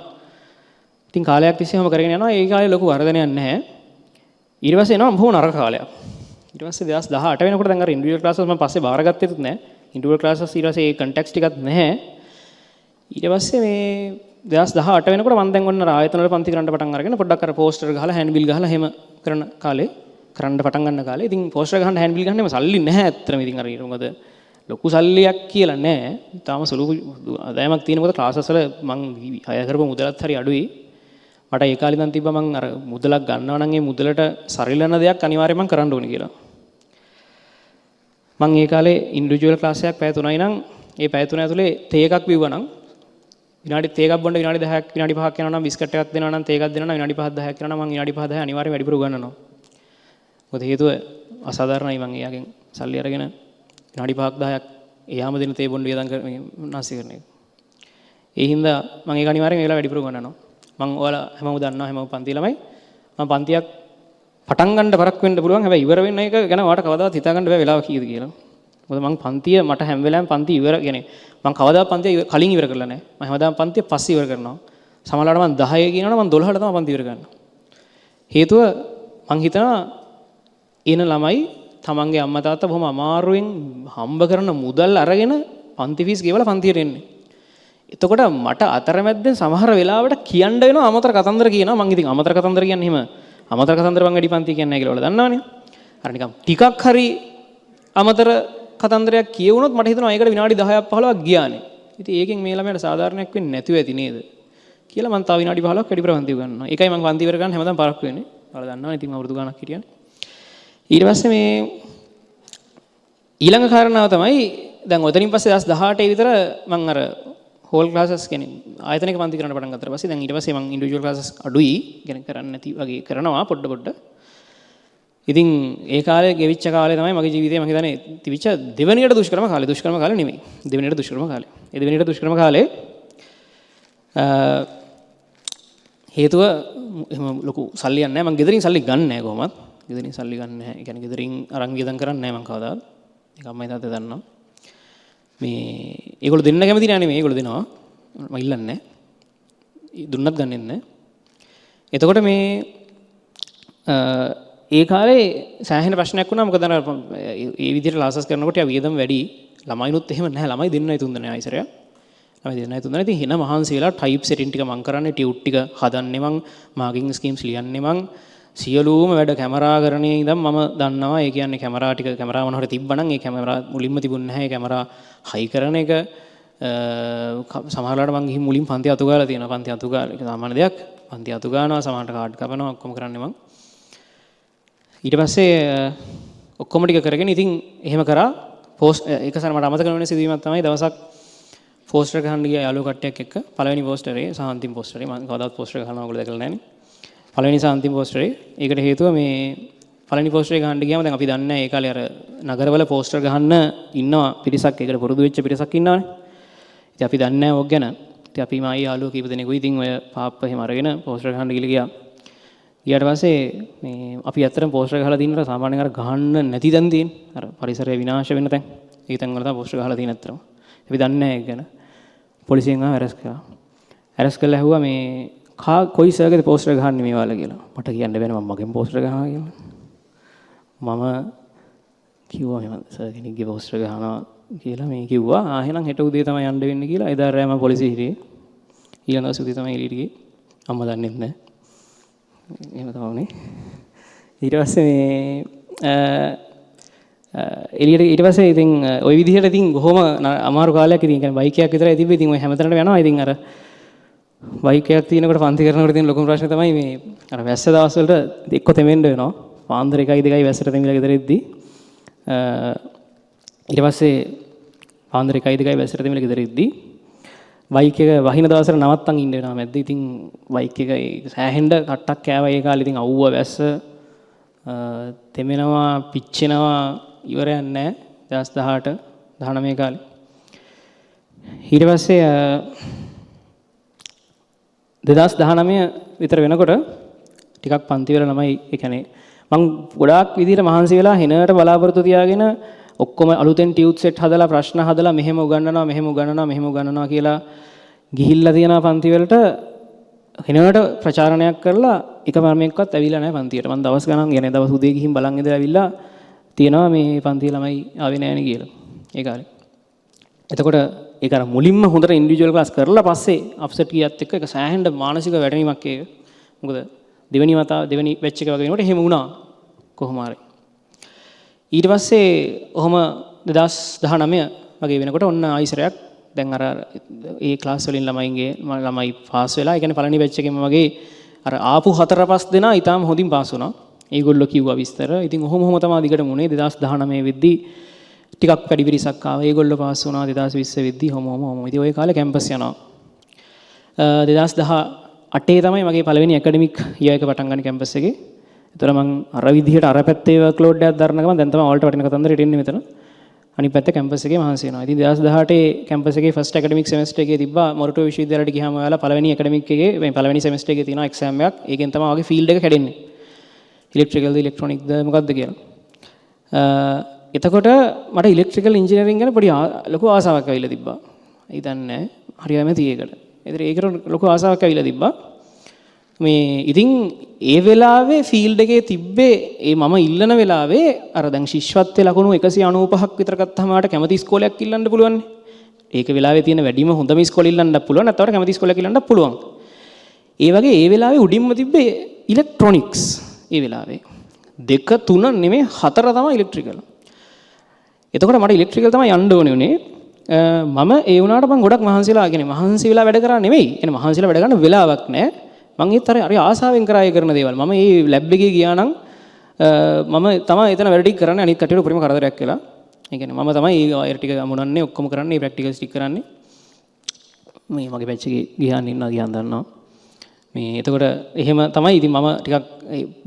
ඉතින් කාලයක් තිස්සේ හැම කරගෙන යනවා. ඒ කාලේ ලොකු වර්ධනයක් නැහැ. ඊට පස්සේ එනවා බොහොම නරක කාලයක්. ඊට පස්සේ 2018 වෙනකොට දැන් අර ඉන්ඩිවිජුවල් ක්ලාසස් මම පස්සේ බාරගත්තෙත් නෑ. ඉන්ඩිවිජුවල් ක්ලාසස් ඊට පස්සේ ඒ කන්ටැක්ට්ස් ටිකක් නැහැ. ඊට පස්සේ මේ 2018 වෙනකොට මම දැන් ඔන්න අර ආයතන වල පන්ති කරන්න පටන් අරගෙන පොඩ්ඩක් අර පෝස්ටර් ගහලා හෑන්ඩ්බිල් ගහලා එහෙම කරන කාලේ කරන්න පටන් ගන්න කාලේ ඉතින් පෝස්ටර් ගහන්න හෑන්ඩ්බිල් ගහන්න එහෙම සල්ලි නැහැ ඇත්තටම. ඉතින් අර ඊට මොකද ලොකු සල්ලියක් කියලා නෑ. තාම සුළු ආදායමක් තියෙන මොකද ක්ලාසස් වල මං හය කරපු මුදලත් හරි අඩුයි. මට ඒ කාලේ ඉඳන් තිබ්බා මං අර මුදලක් ගන්නවා නම් ඒ මුදලට සරිලන දෙයක් අනිවාර්යයෙන් මං කරන්න ඕනේ කියලා. මං ඒ කාලේ ඉන්ඩිවිජුවල් ක්ලාස් එකක් පැය 3යි නම් ඒ පැය 3 ඇතුලේ තේ එකක් බිව්වා නම් විනාඩි තේ එකක් බොන්න විනාඩි 10ක් විනාඩි 5ක් යනවා නම් බිස්කට් එකක් දෙනවා නම් තේ එකක් දෙනවා නම් විනාඩි 5 10ක් යනවා නම් මං විනාඩි 5 10 අනිවාර්යයෙන් වැඩිපුර උගන්වනවා. මොකද හේතුව අසාධාරණයි මං එයාගෙන් සල්ලි අරගෙන විනාඩි 5ක් 10ක් එයාම දෙන තේ බොන්න වියදම් කර මේ නාස්ති කරන එක. ඒ හින්දා මං ඒක අනිවාර්යෙන් ඒ වෙලාව වැඩිපුර උගන්වනවා. මං ඔයාලා හැමෝම දන්නවා හැමෝම පන්ති ළමයි. මං පන්තියක් පටන් ගන්න පරක් වෙන්න පුළුවන්. හැබැයි ඉවර වෙන එක ගැන ඔයාලට කවදාවත් හිතා ගන්න බැහැ වෙලාව කීයද කියලා. මොකද මං පන්තිය මට හැම වෙලාවෙම පන්ති ඉවර කියන්නේ මං කවදාවත් පන්තිය කලින් ඉවර කරලා නැහැ. මං හැමදාම පන්තිය පස්සේ ඉවර කරනවා. සමහරවිට මං 10 කියනවනම් මං 12ට තමයි පන්ති ඉවර කරන්නේ. හේතුව මං හිතනවා එන ළමයි තමන්ගේ අම්මා තාත්තා බොහොම අමාරුවෙන් හම්බ කරන මුදල් අරගෙන පන්ති ෆීස් ගෙවලා පන්තියට එන්නේ. එතකොට මට අතරමැද්දෙන් සමහර වෙලාවට කියන්න වෙනවා අමතර කතන්දර කියනවා. මං ඉතින් අමතර කතන්දර කියන්නේ එහෙම අමතර කතන්දර මං වැඩි පන්ති කියන්නේ නැහැ කියලා ඔයාලා දන්නවනේ. අර නිකන් ටිකක් හරි අමතර කතන්දරයක් කියවුනොත් මට හිතෙනවා ඒකට විනාඩි 10ක් 15ක් ගියානේ. ඉතින් ඒකෙන් මේ ළමයාට සාධාරණයක් වෙන්නේ නැතුව ඇති නේද කියලා මං තව විනාඩි 15ක් වැඩිපුර පන්ති උගන්වනවා. ඒකයි මං පන්ති ඉවර කරන්න හැමදාම පරක්කු වෙන්නේ. ඔයාලා දන්නවනේ ඉතින් මම අවුරුදු ගාණක් හිටියානේ. ඊට පස්සේ මේ ඊළඟ කාරණාව තමයි දැන් ඔතනින් පස්සේ 2018 විතර මං අර හෝල් ක්ලාසස් කියන්නේ ආයතනයක පන්ති කරන්න පටන් ගත්තාට පස්සේ දැන් ඊට පස්සේ මං ඉන්ඩිවිජුවල් ක්ලාසස් අඩුයි කියන්නේ කරන්නේ නැති වගේ කරනවා පොඩ පොඩ. ඉතින් ඒ කාලේ ගෙවිච්ච කාලේ තමයි මගේ ජීවිතේ මං හිතන්නේ තිබිච්ච දෙවෙනියට දුෂ්කරම කාලේ. දුෂ්කරම කාලේ නෙමෙයි. දෙවෙනියට දුෂ්කරම කාලේ. ඒ දෙවෙනියට දුෂ්කරම කාලේ හේතුව එහෙම ලොකු සල්ලියක් නැහැ. මං ගෙදරින් සල්ලි ගන්න නැහැ කොහොමත්. ගෙදරින් සල්ලි ගන්න නැහැ. ඒ කියන්නේ ගෙදරින් අරන් වියදම් කරන්නේ නැහැ මං කවදාවත්. ඒක අම්මයි තාත්තයි දන්නවා. මේ ඒගොල්ලෝ දෙන්න කැමති නෑ නෙමෙයි. ඒගොල්ලෝ දෙනවා. මම ඉල්ලන්නේ නැහැ. දුන්නත් ගන්නෙත් නැහැ. එතකොට මේ ඒ කාලේ සෑහෙන ප්‍රශ්නයක් වුණා. මොකද අර ඒ විදිහට ක්ලාසස් කරනකොට යා වියදම් වැඩි. ළමයිනුත් එහෙම නැහැ. ළමයි දෙන්නයි තුන් දෙනයි ආයිසරයක්. ළමයි දෙන්නයි තුන් දෙනයි. ඉතින් හෙන මහන්සි වෙලා ටයිප් සෙටින් ටික මං කරන්නේ, ටියුට් ටික හදන්නේ මං, මාකින් ස්කීම්ස් ලියන්නේ මං, සියලුම වැඩ කැමරා කරන්නේ ඉඳන් මම දන්නවා. ඒ කියන්නේ කැමරා ටික කැමරා මොන හරි තිබ්බනම් ඒ කැමරා මුලින්ම තිබුණ නැහැ. ඒ කැමරා හයි කරන එක සමහර වෙලාවට මං ගිහින් මුලින් පන්ති අතු ගාලා තියෙනවා. පන්ති අතු ගාලා ඒක සාමාන්‍ය දෙයක්. පන්ති අතු ගානවා, සමහරට කාඩ් කපනවා, ඔක්කොම කරන්නේ මං. ඊට පස්සේ ඔක්කොම ටික කරගෙන ඉතින් එහෙම කරා. පෝස්ට් එක සැර මට අමතක නොවන සිදුවීමක් තමයි දවසක් පෝස්ටර් ගහන්න ගියා යාළුවෝ කට්ටියක් එක්ක. පළවෙනි පෝස්ටරේ සහ අන්තිම පෝස්ටරේ. මං කවදාවත් පෝස්ටර් ගහනවා ඔයගොල්ලෝ දැකලා නැහැනේ. පළවෙනි සහ අන්තිම පෝස්ටරේ. ඒකට හේතුව මේ පළවෙනි පෝස්ටරේ ගහන්න ගියාම දැන් අපි දන්නේ නැහැ ඒ කාලේ අර නගරවල පෝස්ටර් ගහන්න ඉන්නවා පිරිසක්, ඒකට පුරුදු වෙච්ච පිරිසක් ඉන්නවනේ. ඉතින් අපි දන්නේ නැහැ ඕක ගැන. ඉතින් අපි මායි යාළුවෝ කීප දෙනෙකුයි ඉතින් ඔය පාප්ප එහෙම අරගෙන පෝස්ටර් ගහන්න ගිහලා ගියා. ගියාට පස්සේ මේ අපි ඇත්තටම පෝස්ටර් ගහලා තින්න අර සාමාන්‍යයෙන් අර ගහන්න නැති තැන් තියෙන අර පරිසරය විනාශ වෙන තැන්. ඒ තැන් වල තමයි පෝස්ටර් ගහලා තියෙන ඇත්තටම. අපි දන්නේ නැහැ ඒක ගැන. පොලිසියෙන් ආව ඇරෙස්ට් කරා. ඇරෙස්ට් කරලා ඇහුවා මේ කා කොයි සර්ගේද පෝස්ටර් ගහන්නේ මේ ඔයාලා කියලා. මට කියන්න බෑනේ මම මගෙන් පෝස්ටර් ගහනවා කියලා. මම කිව්වා මෙහෙම සර් කෙනෙක්ගේ පෝස්ටර් ගහනවා කියලා මේ කිව්වා. ආ එහෙනම් හෙට උදේ තමයි යන්න වෙන්නේ කියලා. එදා රෑ මම පොලිසිය හිටියේ. ඊළඟ දවස් උදේ තමයි එළියට ගියේ. අම්මා දන්නෙත් නෑ. එහෙම තමයි උනේ. ඊට පස්සේ මේ එළියට ඊට පස්සේ ඉතින් ඔය විදිහට ඉතින් බොහොම අමාරු කාලයක්. ඉතින් කියන්නේ බයික් එකක් විතරයි තිබ්බේ. ඉතින් ඔය හැමතැනටම යනවා. ඉතින් අර බයික් එකක් තියෙනකොට පන්ති කරනකොට තියෙන ලොකුම ප්‍රශ්නේ තමයි මේ අර වැස්ස දවස් වලට එක්ක තෙමෙන්න වෙනවා. පාන්දර 1යි 2යි වැස්සට තෙමිලා ගෙදර එද්දි ඊට පස්සේ පාන්දර 1යි 2යි වැස්සට තෙමිලා ගෙදර එද්දි බයික් එක වහින දවසට නවත්තන් ඉන්න වෙනවා මැද්ද. ඉතින් බයික් එක සෑහෙන්න කට්ටක් කෑවා ඒ කාලේ. ඉතින් අවුව වැස්ස තෙමෙනවා පිච්චෙනවා ඉවරයක් නෑ 2018 19 කාලේ. ඊට පස්සේ 2019 විතර වෙනකොට ටිකක් පන්ති වල ළමයි, ඒ කියන්නේ මං ගොඩාක් විදිහට මහන්සි වෙලා හෙනට බලාපොරොත්තු තියාගෙන ඔක්කොම අලුතෙන් ටියුට් සෙට් හදලා ප්‍රශ්න හදලා මෙහෙම උගන්වනවා, මෙහෙම උගන්වනවා, මෙහෙම උගන්වනවා කියලා ගිහිල්ලා තියෙනවා පන්ති වලට. එනවට ප්‍රචාරණයක් කරලා එක ළමයෙක්වත් ඇවිල්ලා නැහැ පන්තියට. මං දවස් ගණන් يعني දවස් උදේ ගිහින් බලන් ඉඳලා ඇවිල්ලා තියෙනවා මේ පන්තියේ ළමයි ආවේ නැහැ නේ කියලා. ඒ කාලේ. එතකොට ඒක අර මුලින්ම හොඳට ඉන්ඩිවිජුවල් ක්ලාස් කරලා පස්සේ අප්සෙට් ගියත් එක්ක ඒක සෑහෙන මානසික වැටීමක් ඒක. මොකද දෙවෙනි වතාව, දෙවෙනි බැච් එක වගේ වෙනකොට එහෙම වුණා කොහොම හරි. ඊට පස්සේ ඔහොම 2019 වගේ වෙනකොට ඔන්න ආයිසරයක් දැන් අර ඒ ක්ලාස් වලින් ළමයින්ගේ ළමයි පාස් වෙලා, ඒ කියන්නේ පළවෙනි බැච් එකේම වගේ අර ආපු හතර පහ දෙනා ඉතාම හොඳින් පාස් වුණා. ඒගොල්ලෝ කිව්වා විස්තර. ඉතින් ඔහොම ඔහොම තමයි දිගටම වුණේ. 2019 වෙද්දී ටිකක් වැඩි පිරිසක් ආවා. ඒගොල්ලෝ පාස් වුණා. 2020 වෙද්දී ඔහොම ඔහොම ඔහොම. ඉතින් ඔය කාලේ කැම්පස් යනවා. 2018 තමයි මගේ පළවෙනි ඇකඩමික් ඉයර් එක පටන් ගන්න කැම්පස් එකේ. ඒතර මං අර විදිහට අර පැත්තේ වර්ක්ලෝඩ් එකක් දරන ගමන් දැන් තමයි ඔයාලට වටින කතන්දරෙට එන්නේ මෙතන. අනිත් පැත්ත කැම්පස් එකේ මහන්සි වෙනවා. ඉතින් 2018 කැම්පස් එකේ ෆස්ට් ඇකඩමික් සෙමෙස්ටර් එකේ තිබ්බා මොරටුව විශ්වවිද්‍යාලයට ගියාම ඔයාලා පළවෙනි ඇකඩමික් එකේ මේ පළවෙනි සෙමෙස්ටර් එකේ තියෙනවා එක්සෑම් එකක්. ඒකෙන් තමයි ඔයාගේ ෆීල්ඩ් එක කැඩෙන්නේ. ඉලෙක්ට්‍රිකල්ද ඉලෙක්ට්‍රොනික්ද මොකද්ද කියලා. එතකොට මට ඉලෙක්ට්‍රිකල් ඉංජිනේරින් ගැන පොඩි ලොකු ආසාවක් ඇවිල්ලා තිබ්බා. හිතන්නේ හරියම ඇති ඒකට. ඒතර ඒකට ලොකු ආසාවක් ඇවිල්ලා තිබ්බා. මේ ඉතින් ඒ වෙලාවේ ෆීල්ඩ් එකේ තිබ්බේ ඒ මම ඉල්ලන වෙලාවේ අර දැන් ශිෂ්‍යත්වයේ ලකුණු 195ක් විතර ගත්තාම ඔයාලට කැමති ඉස්කෝලයක් ඉල්ලන්න පුළුවන්. ඒක වෙලාවේ තියෙන වැඩිම හොඳම ඉස්කෝලේ ඉල්ලන්නත් පුළුවන්, නැත්නම් ඔයාලට කැමති ඉස්කෝලයක් ඉල්ලන්නත් පුළුවන්. ඒ වගේ ඒ වෙලාවේ උඩින්ම තිබ්බේ ඉලෙක්ට්‍රොනික්ස්. ඒ වෙලාවේ දෙක තුන නෙමෙයි, හතර තමයි ඉලෙක්ට්‍රිකල්. එතකොට මට ඉලෙක්ට්‍රිකල් තමයි යන්න ඕනේ උනේ. මම ඒ වුණාට මං ගොඩක් මහන්සිලා, කියන්නේ මහන්සි වෙලා වැඩ කරා නෙමෙයි. එන මහන්සිලා වැඩ කරන්න වෙලාවක් නෑ. මං ඒත් අර හරි ආසාවෙන් කරා ඒ කරන දේවල්. මම මේ ලැබ් එකේ ගියා නම් මම තමයි එතන වැඩ ටික කරන්නේ, අනිත් කට්ටියට උපරිම කරදරයක් වෙලා. ඒ කියන්නේ මම තමයි ඒ වයර් ටික අමුණන්නේ, ඔක්කොම කරන්නේ, මේ ප්‍රැක්ටිකල්ස් ටික කරන්නේ. මේ මගේ බැච් එකේ ගියාන් ඉන්නවා, ගියාන් දන්නවා. මේ එතකොට එහෙම තමයි. ඉතින් මම ටිකක්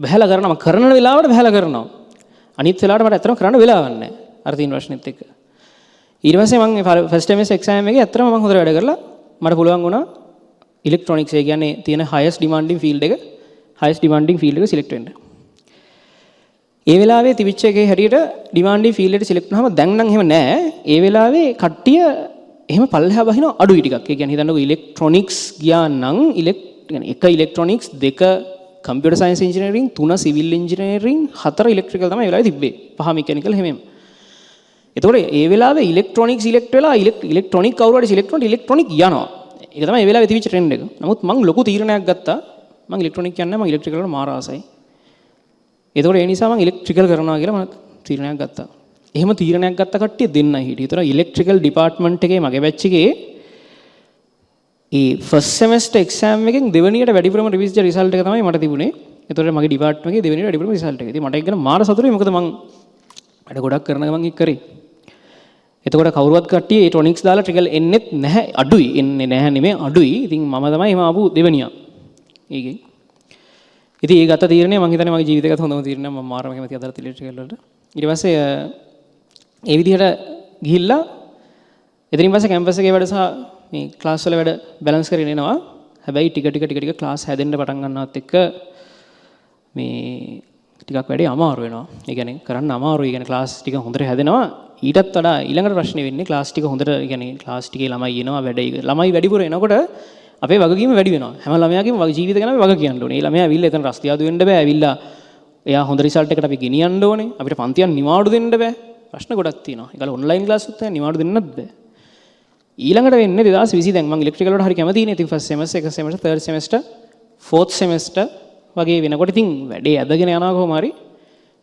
බහැලා කරනවා. මම කරන වෙලාවට බහැලා කරනවා. අනිත් වෙලාවට මට ඇත්තටම කරන්න වෙලාවක් නැහැ. අර තියෙන ප්‍රශ්නෙත් එක්ක. ඊට පස්සේ මං ෆස්ට් සෙමෙස්ටර් එක්සෑම් එකේ ඇත්තටම මං හොඳට වැඩ කරලා මට පුළුවන් වුණා ඉලෙක්ට්‍රොනික්ස්, ඒ කියන්නේ තියෙන හයස්ට් ඩිමාන්ඩින් ෆීල්ඩ් එක, හයස්ට් ඩිමාන්ඩින් ෆීල්ඩ් එක සිලෙක්ට් වෙන්න. ඒ වෙලාවේ තිබිච්ච එකේ හැටියට ඩිමාන්ඩින් ෆීල්ඩ් එකට සිලෙක්ට් වුණාම දැන් නම් එහෙම නෑ. ඒ වෙලාවේ කට්ටිය එහෙම පල්ලෙහා බහින අඩුයි ටිකක්. ඒ කියන්නේ හිතන්නකෝ ඉලෙක්ට්‍රොනික්ස් ගියා නම් කියන්නේ එක ඉලෙක්ට්‍රොනික්ස්, දෙක කම්පියුටර් සයන්ස් ඉංජිනේරින්, තුන සිවිල් ඉංජිනේරින්, හතර ඉලෙක්ට්‍රිකල් තමයි ඒ වෙලාවේ තිබ්බේ. පහ මෙකැනිකල් එහෙම එහෙම. එතකොට ඒ වෙලාවේ ඉලෙක්ට්‍රොනික්ස් සිලෙක්ට් වෙලා ඉලෙක්ට්‍රොනික් කවුරු හරි සිලෙක්ට් වුණොත් ඉලෙක්ට්‍රොනික් යනවා. ඒක තමයි ඒ වෙලාවේ තිබිච්ච ට්‍රෙන්ඩ් එක. නමුත් මං ලොකු තීරණයක් ගත්තා. මං ඉලෙක්ට්‍රොනික් යන්නේ, මං ඉලෙක්ට්‍රිකල් වලට මාර ආසයි. එතකොට ඒ නිසා මං ඉලෙක්ට්‍රිකල් කරනවා කියලා මම තීරණයක් ගත්තා. එහෙම තීරණයක් ගත්ත කට්ටිය දෙන්නයි හිටියේ. ඒතර ඉලෙක්ට්‍රිකල් ඩිපාර්ට්මන්ට් එකේ මගේ බැච් එකේ ඒ ෆස්ට් සෙමෙස්ටර් එක්සෑම් එකෙන් දෙවෙනියට වැඩිපුරම රිවිස්ඩ් රිසල්ට් එක තමයි මට තිබුණේ. ඒතකොට මගේ ඩිපාර්ට්මන්ට් එකේ දෙවෙනියට වැඩිපුරම රිසල්ට් එක. ඉතින් මට ඒක ගැන මාර සතුටුයි. මොකද මං වැඩ ගොඩක් කරන ගමන් ඒක කරේ. එතකොට කවුරුවත් කට්ටිය ඒ ටොනික්ස් දාලා ට්‍රිකල් එන්නෙත් නැහැ, අඩුයි. එන්නේ නැහැ නෙමෙයි, අඩුයි. ඉතින් මම තමයි එහෙම ආපු දෙවෙනියා. ඒකෙන්. ඉතින් ඒ ගත තීරණය මං හිතන්නේ මගේ ජීවිතේ ගත හොඳම තීරණයක්. මම මාරම කැමතියි අදටත් ඉලෙක්ට්‍රිකල් වලට. ඊට පස්සේ ඒ විදිහට ගිහිල්ලා එතනින් පස්සේ කැම්පස් එකේ වැඩ සහ මේ ක්ලාස් වල වැඩ බැලන්ස් කරගෙන එනවා. හැබැයි ටික ටික ටික ටික ක්ලාස් හැදෙන්න පටන් ගන්නවත් එක්ක මේ ටිකක් වැඩේ අමාරු වෙනවා. ඒ කියන්නේ කරන්න අමාරුයි. ඒ කියන්නේ ක්ලාස් ටික හොඳට හැදෙනවා. ඊටත් වඩා ඊළඟට ප්‍රශ්නේ වෙන්නේ ක්ලාස් ටික හොඳට, ඒ කියන්නේ ක්ලාස් ටිකේ ළමයි එනවා, වැඩ ළමයි වැඩිපුර එනකොට අපේ වගකීම වැඩි වෙනවා. හැම ළමයාගේම ජීවිත ගැන අපි වග කියන්න ඕනේ. ඒ ළමයා ඇවිල්ලා එතන රස්තියාදු වෙන්න බෑ. ඇවිල්ලා එයා හොඳ රිසල්ට් එකට අපි ගෙනියන්න ඕනේ. අපිට පන්තියක් නිවාඩු දෙන්න බෑ. ප්‍රශ්න ගොඩක් තියෙනවා. ඒකල ඔන්ලයින් ක්ලාස් උත් නැහැ, නිවාඩු දෙන්නත් බෑ. ඊළඟට වෙන්නේ 2020, දැන් මං ඉලෙක්ට්‍රිකල් වලට හරි කැමතිනේ. ඉතින් ෆස්ට් සෙමෙස්ටර්, එක semester, third semester, fourth semester වගේ වෙනකොට ඉතින් වැඩේ ඇදගෙන යනවා කොහොම හරි.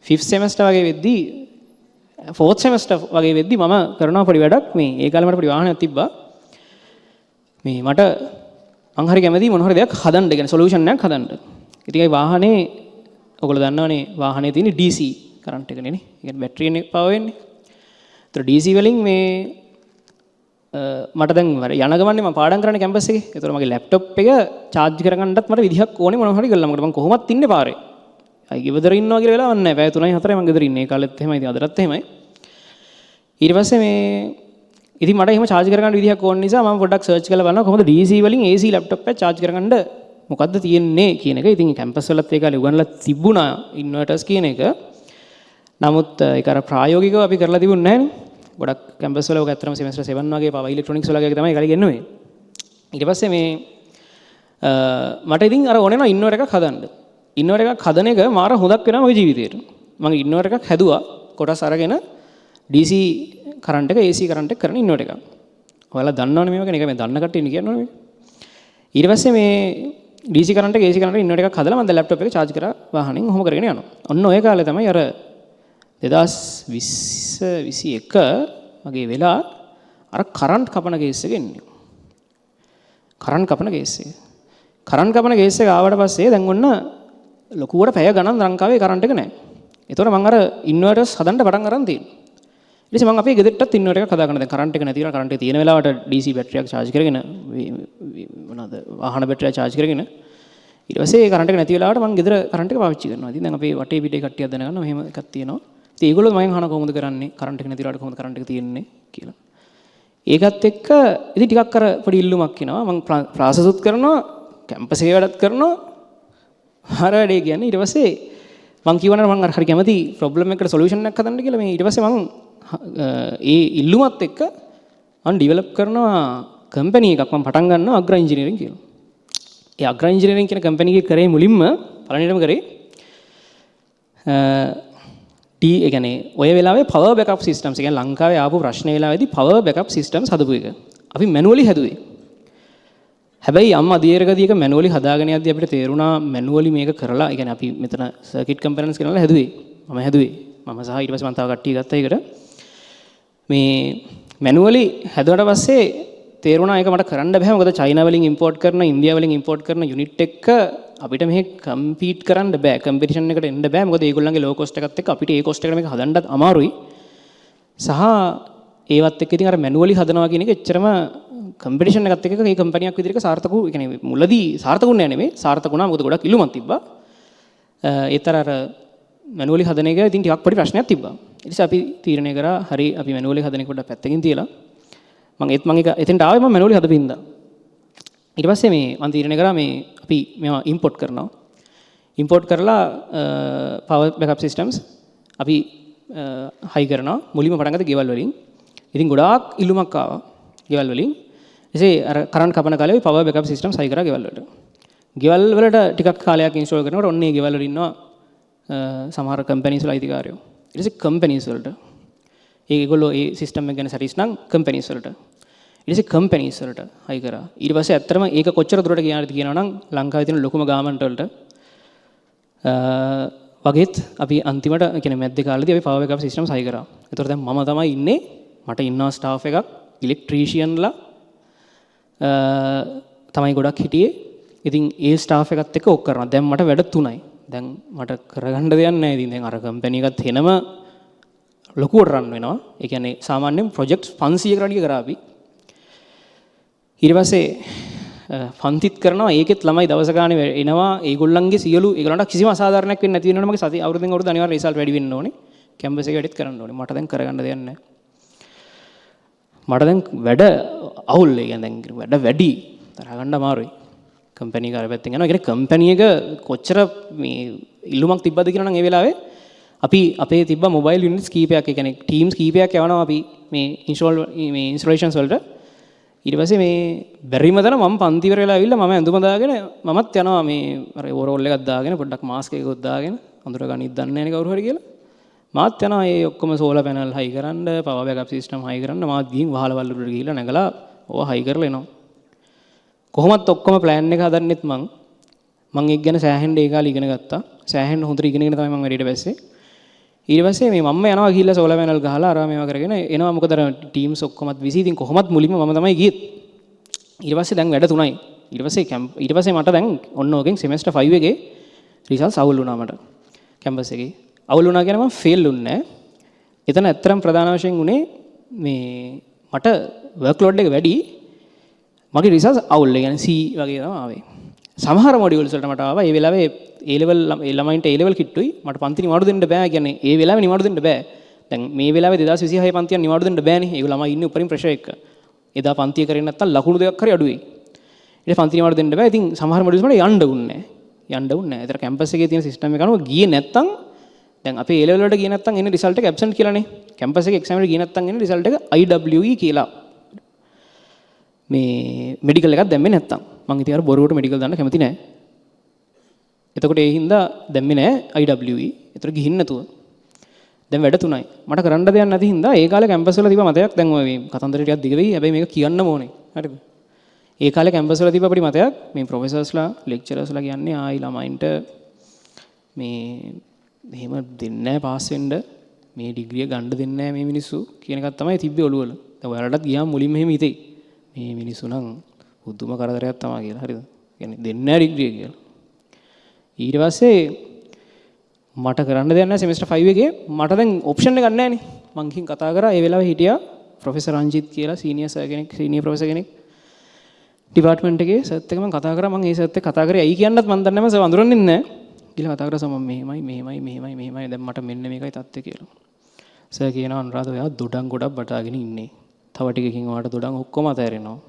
ෆිෆ්ත් සෙමෙස්ටර් වගේ වෙද්දී, ෆෝර්ත් සෙමෙස්ටර් වගේ වෙද්දී මම කරනවා පොඩි වැඩක්. මේ ඒ කාලේ මට පොඩි වාහනයක් තිබ්බා. මේ මට මං හරි කැමතියි මොන හරි දෙයක් හදන්න, ඒ කියන්නේ සොලියුෂන් එකක් හදන්න. ඉතින් ඒ වාහනේ ඔයගොල්ලෝ දන්නවනේ වාහනේ තියෙන DC current එකනේ නේ. ඒ කියන්නේ බැටරියනේ පවර් වෙන්නේ. ඒතර DC වලින් මේ මට දැන් යන ගමන්නේ මම පාඩම් කරන්නේ කැම්පස් එකේ. ඒතර මගේ ලැප්ටොප් එක චාර්ජ් කරගන්නත් මට විදිහක් ඕනේ මොනවා හරි කරලා. මොකද මං කොහොමත් ඉන්නේ පාරේ. අය ගෙදර ඉන්නවා කියලා වෙලාවක් නැහැ. පැය 3යි 4යි මං ගෙදර ඉන්නේ. ඒ කාලෙත් එහෙමයි. ඉතින් අදටත් එහෙමයි. ඊට පස්සේ මේ ඉතින් මට එහෙම චාර්ජ් කරගන්න විදිහක් ඕන නිසා මම පොඩ්ඩක් සර්ච් කරලා බලනවා කොහොමද DC වලින් AC laptop එක චාර්ජ් කරගන්න මොකද්ද තියෙන්නේ කියන එක. ඉතින් කැම්පස් වලත් ඒ කාලේ උගන්ලා තිබුණා ඉන්වර්ටර්ස් කියන එක. නමුත් ඒක අර ප්‍රායෝගිකව අපි කරලා තිබුණේ නැහැ නේ. ගොඩක් කැම්පස් වල ඔක ඇත්තටම සෙමෙස්ටර් 7 වගේ පවර් ඉලෙක්ට්‍රොනික්ස් වල වගේ තමයි ඒකල ඉගෙනුවේ. ඊට පස්සේ මේ මට ඉතින් අර ඕනේ නම් ඉන්වර්ටර් එකක් හදන්න. ඉන්වර්ටර් එකක් හදන එක මාර හොඳක් වෙනවා මගේ ජීවිතේට. මම ඉන්වර්ටර් එකක් හැදුවා කොටස් අරගෙන DC current එක AC current එක කරන ඉන්වර්ටර් එකක්. ඔයාලා දන්නවනේ මේවා ගැන. ඒක මේ දන්න කට්ටිය ඉන්නේ කියන්න ඕනේ මේක. ඊට පස්සේ මේ DC current එක AC current එක ඉන්වර්ටර් එකක් හදලා මම දැන් ලැප්ටොප් එක චාර්ජ් කරා වාහනෙන් ඔහොම කරගෙන යනවා. ඔන්න ඔය කාලේ තමයි අර 2020 21 වගේ වෙලා අර කරන්ට් කපන කේස් එක එන්නේ. කරන්ට් කපන කේස් එක. කරන්ට් කපන කේස් එක ආවට පස්සේ දැන් ඔන්න ලොකුවට පැය ගණන් ලංකාවේ කරන්ට් එක නැහැ. ඒතකොට මං අර ඉන්වර්ටර්ස් හදන්න පටන් අරන් තියෙනවා. ඊට පස්සේ මං අපේ ගෙදරටත් ඉන්වර්ටර් එකක් හදාගන්න. දැන් කරන්ට් එක නැති වෙලා කරන්ට් එක තියෙන වෙලාවට DC බැටරියක් චාර්ජ් කරගෙන, මොනවාද, වාහන බැටරියක් චාර්ජ් කරගෙන, ඊට පස්සේ ඒ කරන්ට් එක නැති වෙලාවට මං ගෙදර කරන්ට් එක පාවිච්චි කරනවා. ඉතින් දැන් අපේ වටේ පිටේ කට්ටියක් දැනගන්නවා මෙහෙම එකක් තියෙනවා. ඉතින් ඒගොල්ලෝ මගෙන් අහනවා කොහොමද කරන්නේ, කරන්ට් එක නැති වෙලාවට කොහොමද කරන්ට් එක තියෙන්නේ කියලා. ඒකත් එක්ක ඉතින් ටිකක් අර පොඩි ඉල්ලුමක් එනවා. මං ක්ලාසස් උත් කරනවා, කැම්පස් එකේ වැඩත් කරනවා. හර වැඩේ කියන්නේ ඊට පස්සේ මං කිව්වනේ මං අර හරි කැමති ප්‍රොබ්ලම් එකකට සොලියුෂන් එකක් හදන්න කියලා. මේ ඊට පස්සේ මං ඒ ඉල්ලුමත් එක්ක මං ඩිවෙලොප් කරනවා කම්පැනි එකක්. මං පටන් ගන්නවා අග්‍රා ඉංජිනේරින් කියලා. ඒ අග්‍රා ඉංජිනේරින් කියන කම්පැනි එකේ කරේ මුලින්ම පළවෙනිටම කරේ ටී ඒ කියන්නේ ඔය වෙලාවේ පවර් බෑකප් සිස්ටම්ස්, ඒ කියන්නේ ලංකාවේ ආපු ප්‍රශ්න වෙලාවේදී පවර් බෑකප් සිස්ටම්ස් හදපු එක. අපි මැනුවලි හැදුවේ. හැබැයි යම් අදියරකදී ඒක මැනුවලි හදාගෙන යද්දී අපිට තේරුණා මැනුවලි මේක කරලා, ඒ කියන්නේ අපි මෙතන සර්කිට් කම්පොනන්ට්ස් ගෙනල්ලා හැදුවේ. මම හැදුවේ. මම සහ ඊට පස්සේ මම තව කට්ටිය ගත්තා ඒකට. මේ මැනුවලි හැදුවට පස්සේ තේරුණා ඒක මට කරන්න බෑ, මොකද චයිනා වලින් ඉම්පෝට් කරන, ඉන්දියා වලින් ඉම්පෝට් කරන යුනිට් එක අපිට මෙහෙ කම්පීට් කරන්න බෑ, කම්පිටිෂන් එකට එන්න බෑ, මොකද ඒගොල්ලන්ගේ ලෝ කොස්ට් එකත් එක්ක අපිට ඒ කොස්ට් එකට මේක හදන්නත් අමාරුයි. සහ ඒවත් එක්ක ඉතින් අර මැනුවලි හදනවා කියන එක එච්චරම කම්පිටිෂන් එකත් එක්ක මේ කම්පැනියක් විදිහට සාර්ථක වූ, ඒ කියන්නේ මුලදී සාර්ථක වුණේ නෑ නෙමෙයි, සාර්ථක වුණා, මොකද ගොඩක් ඉල්ලුමක් තිබ්බා. ඒතර අර මැනුවලි හදන එක ඉතින් ටිකක් පොඩි ප්‍රශ්නයක් තිබ්බා. ඊට පස්සේ අපි තීරණය කරා හරි, අපි මැනුවලි හදන එක පොඩ්ඩක් පැත්තකින් තියලා, මං ඒත් මං ඒක එතෙන්ට ආවේ මං මැනුවලි හදපු හින්දා. ඊට පස්සේ මේ මං තීරණය කරා මේ අපි මේවා ඉම්පෝට් කරනවා. ඉම්පෝට් කරලා පවර් බෑකප් සිස්ටම්ස් අපි හයි කරනවා. මුලින්ම පටන් ගත්තේ ගෙවල් වලින්. ඉතින් ගොඩාක් ඉල්ලුමක් ආවා ගෙවල් වලින්. එසේ අර කරන්ට් කපන කාලේ අපි පවර් බෑකප් සිස්ටම්ස් හයි කරා ගෙවල් වලට. ගෙවල් වලට ටිකක් කාලයක් ඉන්ස්ටෝල් කරනකොට ඔන්න ඒ ගෙවල් වල ඉන්නවා සමහර කම්පැනිස් වල අයිතිකාරයෝ. ඊට පස්සේ කම්පැනිස් වලට ඒගොල්ලෝ ඒ සිස්ටම් එක ගැන සැටිස් නම් කම්පැනිස් වලට, ඊට පස්සේ කම්පැනිස් වලට හයි කරා. ඊට පස්සේ ඇත්තටම ඒක කොච්චර දුරට ගියාද කියනවා නම් ලංකාවේ තියෙන ලොකුම ගාමන්ට් වලට වගේත් අපි අන්තිමට, ඒ කියන්නේ මැද්ද කාලේදී අපි පවර් බෑකප් සිස්ටම්ස් හයි කරා. ඒතකොට දැන් මම තමයි ඉන්නේ, මට ඉන්නවා ස්ටාෆ් එකක්, ඉලෙක්ට්‍රීෂියන්ලා තමයි ගොඩක් හිටියේ. ඉතින් ඒ ස්ටාෆ් එකත් එක්ක ඔක් කරනවා. දැන් මට වැඩ තුනයි. දැන් මට කරගන්න දෙයක් නැහැ. ඉතින් දැන් අර කම්පැනි එකත් එනම ලොකුවට රන් වෙනවා. ඒ කියන්නේ සාමාන්‍යයෙන් ප්‍රොජෙක්ට්ස් 500කට වැඩිය කරා අපි. ඊට පස්සේ පන්තිත් කරනවා. ඒකෙත් ළමයි දවස ගානේ එනවා. ඒගොල්ලන්ගේ සියලු ඒගොල්ලන්ට කිසිම අසාධාරණයක් වෙන්නේ නැති වෙනවනේ. මගේ සති අවුරුද්දෙන් අවුරුද්ද අනිවාර්ය රිසල්ට් වැඩි වෙන්න ඕනේ. කැම්පස් එකේ වැඩිත් කරන්න ඕනේ. මට දැන් කරගන්න දෙයක් නැහැ. මට දැන් වැඩ අවුල්. ඒ කියන්නේ දැන් වැඩ වැඩි. තරහ ගන්න අමාරුයි. කම්පැනි එක අර පැත්තෙන් යනවා. ඒ කියන්නේ කම්පැනි එක කොච්චර මේ ඉල්ලුමක් තිබ්බද කියලා නම් ඒ වෙලාවේ අපි අපේ තිබ්බ මොබයිල් යුනිට්ස් කීපයක්, ඒ කියන්නේ ටීම්ස් කීපයක් යවනවා අපි මේ ඉන්ස්ටෝල් මේ ඉන්ස්ටලේෂන්ස් වලට. ඊට පස්සේ මේ බැරිම තැන මම පන්ති ඉවර වෙලා ඇවිල්ලා මම ඇඳුම දාගෙන මමත් යනවා මේ අර ඕවරෝල් එකක් දාගෙන, පොඩ්ඩක් මාස්ක් එකකුත් දාගෙන, අඳුර ගනිත් දන්නේ නැහැ නේ කවුරු හරි කියලා. මාත් යනවා ඒ ඔක්කොම සෝලාර් පැනල් හයි කරන්න, පවර් බෑකප් සිස්ටම් හයි කරන්න. මාත් ගිහින් වහලවල් උඩට ගිහිල්ලා නැගලා ඕවා හයි කරලා එනවා. කොහොමත් ඔක්කොම ප්ලෑන් එක හදන්නෙත් මං. මං ඒක ගැන සෑහෙන්න ඒ කාලේ ඉගෙන ගත්තා. සෑහෙන්න හොඳට ඉගෙනගෙන තමයි මං වැඩේට බැස්සේ. ඊට පස්සේ මේ මම්ම යනවා ගිහිල්ලා සෝලාර් පැනල් ගහලා අරවා මේවා කරගෙන එනවා. මොකද අර ටීම්ස් ඔක්කොමත් බිසි. ඉතින් කොහොමත් මුලින්ම මම තමයි ගියෙත්. ඊට පස්සේ දැන් වැඩ තුනයි. ඊට පස්සේ මට දැන් ඔන්න ඕකෙන් සෙමෙස්ටර් 5 එකේ රිසල්ට්ස් අවුල් වුණා මට. කැම්පස් එකේ. අවුල් වුණා කියන්නේ මම ෆේල් වුණේ නෑ. එතන ඇත්තටම ප්‍රධාන වශයෙන් උනේ මේ මට වර්ක් ලෝඩ් එක වැඩි. මගේ රිසල්ට්ස් අවුල්. ඒ කියන්නේ C වගේ තමයි ආවේ. සමහර මොඩියුල්ස් වලට මට ආවා ඒ වෙලාවේ ඒ ලෙවල් ඒ ළමයින්ට ඒ ලෙවල් කිට්ටුයි. මට පන්ති නිවාඩු දෙන්න බෑ. කියන්නේ ඒ වෙලාවේ නිවාඩු දෙන්න බෑ. දැන් මේ වෙලාවේ 2026 පන්තියක් නිවාඩු දෙන්න බෑනේ. ඒ ළමයි ඉන්නේ උපරිම ප්‍රෙෂර් එක. එදා පන්තිය කරේ නැත්තම් ලකුණු දෙකක් හරි අඩු වෙයි. ඊට පන්ති නිවාඩු දෙන්න බෑ. ඉතින් සමහර මොඩියුල්ස් වලට යන්න උන්නේ නෑ. යන්න උන්නේ නෑ. ඒතර කැම්පස් එකේ තියෙන සිස්ටම් එක අනුව ගියේ නැත්තම් දැන් අපේ A level වලට ගියේ නැත්නම් එන්නේ රිසල්ට් එක ඇබ්සන්ට් කියලානේ. කැම්පස් එකේ එක්සෑම් එකට ගියේ නැත්නම් එන්නේ රිසල්ට් එක IWE කියලා. මේ මෙඩිකල් එකක් දැම්මේ නැත්නම්. මං ඉතින් අර බොරුවට මෙඩිකල් දාන්න කැමති නෑ. එතකොට ඒ හින්දා දැම්මේ නෑ IWE. ඒතර ගිහින් නැතුව. දැන් වැඩ තුනයි. මට කරන්න දෙයක් නැති හින්දා ඒ කාලේ කැම්පස් වල තිබ්බ මතයක්, දැන් ඔය මේ කතන්දර ටිකක් දිග වෙයි. හැබැයි මේක කියන්න ඕනේ. හරිද? ඒ කාලේ කැම්පස් වල තිබ්බ අපිට මතයක්, මේ ප්‍රොෆෙසර්ස්ලා ලෙක්චරර්ස්ලා කියන්නේ ආයි ළමයින්ට මේ එහෙම දෙන්නේ නැහැ පාස් වෙන්න, මේ ඩිග්‍රිය ගන්න දෙන්නේ නැහැ මේ මිනිස්සු කියන එකක් තමයි තිබ්බේ ඔළුවල. දැන් ඔයාලටත් ගියාම මුලින්ම එහෙම හිතෙයි. මේ මිනිස්සු නම් පුදුම කරදරයක් තමයි කියලා. හරිද? කියන්නේ දෙන්නේ නැහැ ඩිග්‍රිය කියලා. ඊට පස්සේ මට කරන්න දෙයක් නැහැ සෙමෙස්ටර් 5 එකේ මට දැන් ඔප්ෂන් එකක් නැහැ නේ. මං ගිහින් කතා කරා. ඒ වෙලාවේ හිටියා ප්‍රොෆෙසර් රංජිත් කියලා සීනියර් සර් කෙනෙක්, සීනියර් ප්‍රොෆෙසර් කෙනෙක් ඩිපාර්ට්මන්ට් එකේ. සර්ත් එක්ක මං කතා කරා. මං ඒ සර්ත් එක්ක කතා කරේ ඇයි කියන්නත් මං දන්නේ නැහැ. මම සර් අඳුරන්නේ නැහැ. ගිහලා කතා කරා, සර් මං මෙහෙමයි මෙහෙමයි මෙහෙමයි මෙහෙමයි, දැන් මට මෙන්න මේකයි තත්ත්වය කියලා. සර් කියනවා, අනුරාධ ඔයා දොඩම් ගොඩක් බටාගෙන ඉන්නේ. තව ටිකකින් ඔයාට දොඩම් ඔක්කොම අතහැරෙනවා.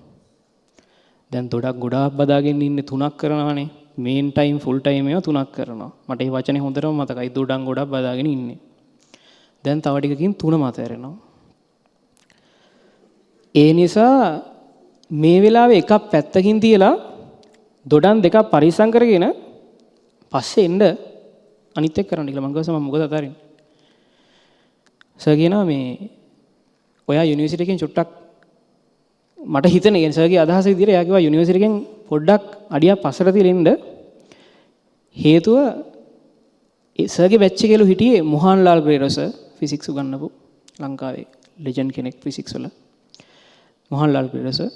දැන් දොඩක් ගොඩාක් බදාගෙන ඉන්නේ තුනක් කරනවානේ. මේන් ටයිම් ෆුල් ටයිම් ඒවා තුනක් කරනවා. මට මේ වචනේ හොඳටම මතකයි, දොඩම් ගොඩක් බදාගෙන ඉන්නේ. දැන් තව ටිකකින් තුනම අතහැරෙනවා. ඒ නිසා මේ වෙලාවේ එකක් පැත්තකින් තියලා දොඩම් දෙකක් පරිස්සම් කරගෙන පස්සේ එන්න අනිත් එක කරන්න කියලා. මං කිව්වා, මම මොකද අතාරින්නේ? සර් කියනවා මේ ඔයා යුනිවර්සිටි එකෙන් චුට්ටක්, මට හිතෙන ඒ සර්ගේ අදහස විදිහට එයා කිව්වා යුනිවර්සිටි එකෙන් පොඩ්ඩක් අඩියක් පස්සට තියලා ඉන්න. හේතුව ඒ සර්ගේ බැච් එකේලු හිටියේ මොහන්ලාල් පෙරේරා සර්, ෆිසික්ස් උගන්වපු ලංකාවේ ලෙජන්ඩ් කෙනෙක් ෆිසික්ස් වල, මොහන්ලාල් පෙරේරා සර්.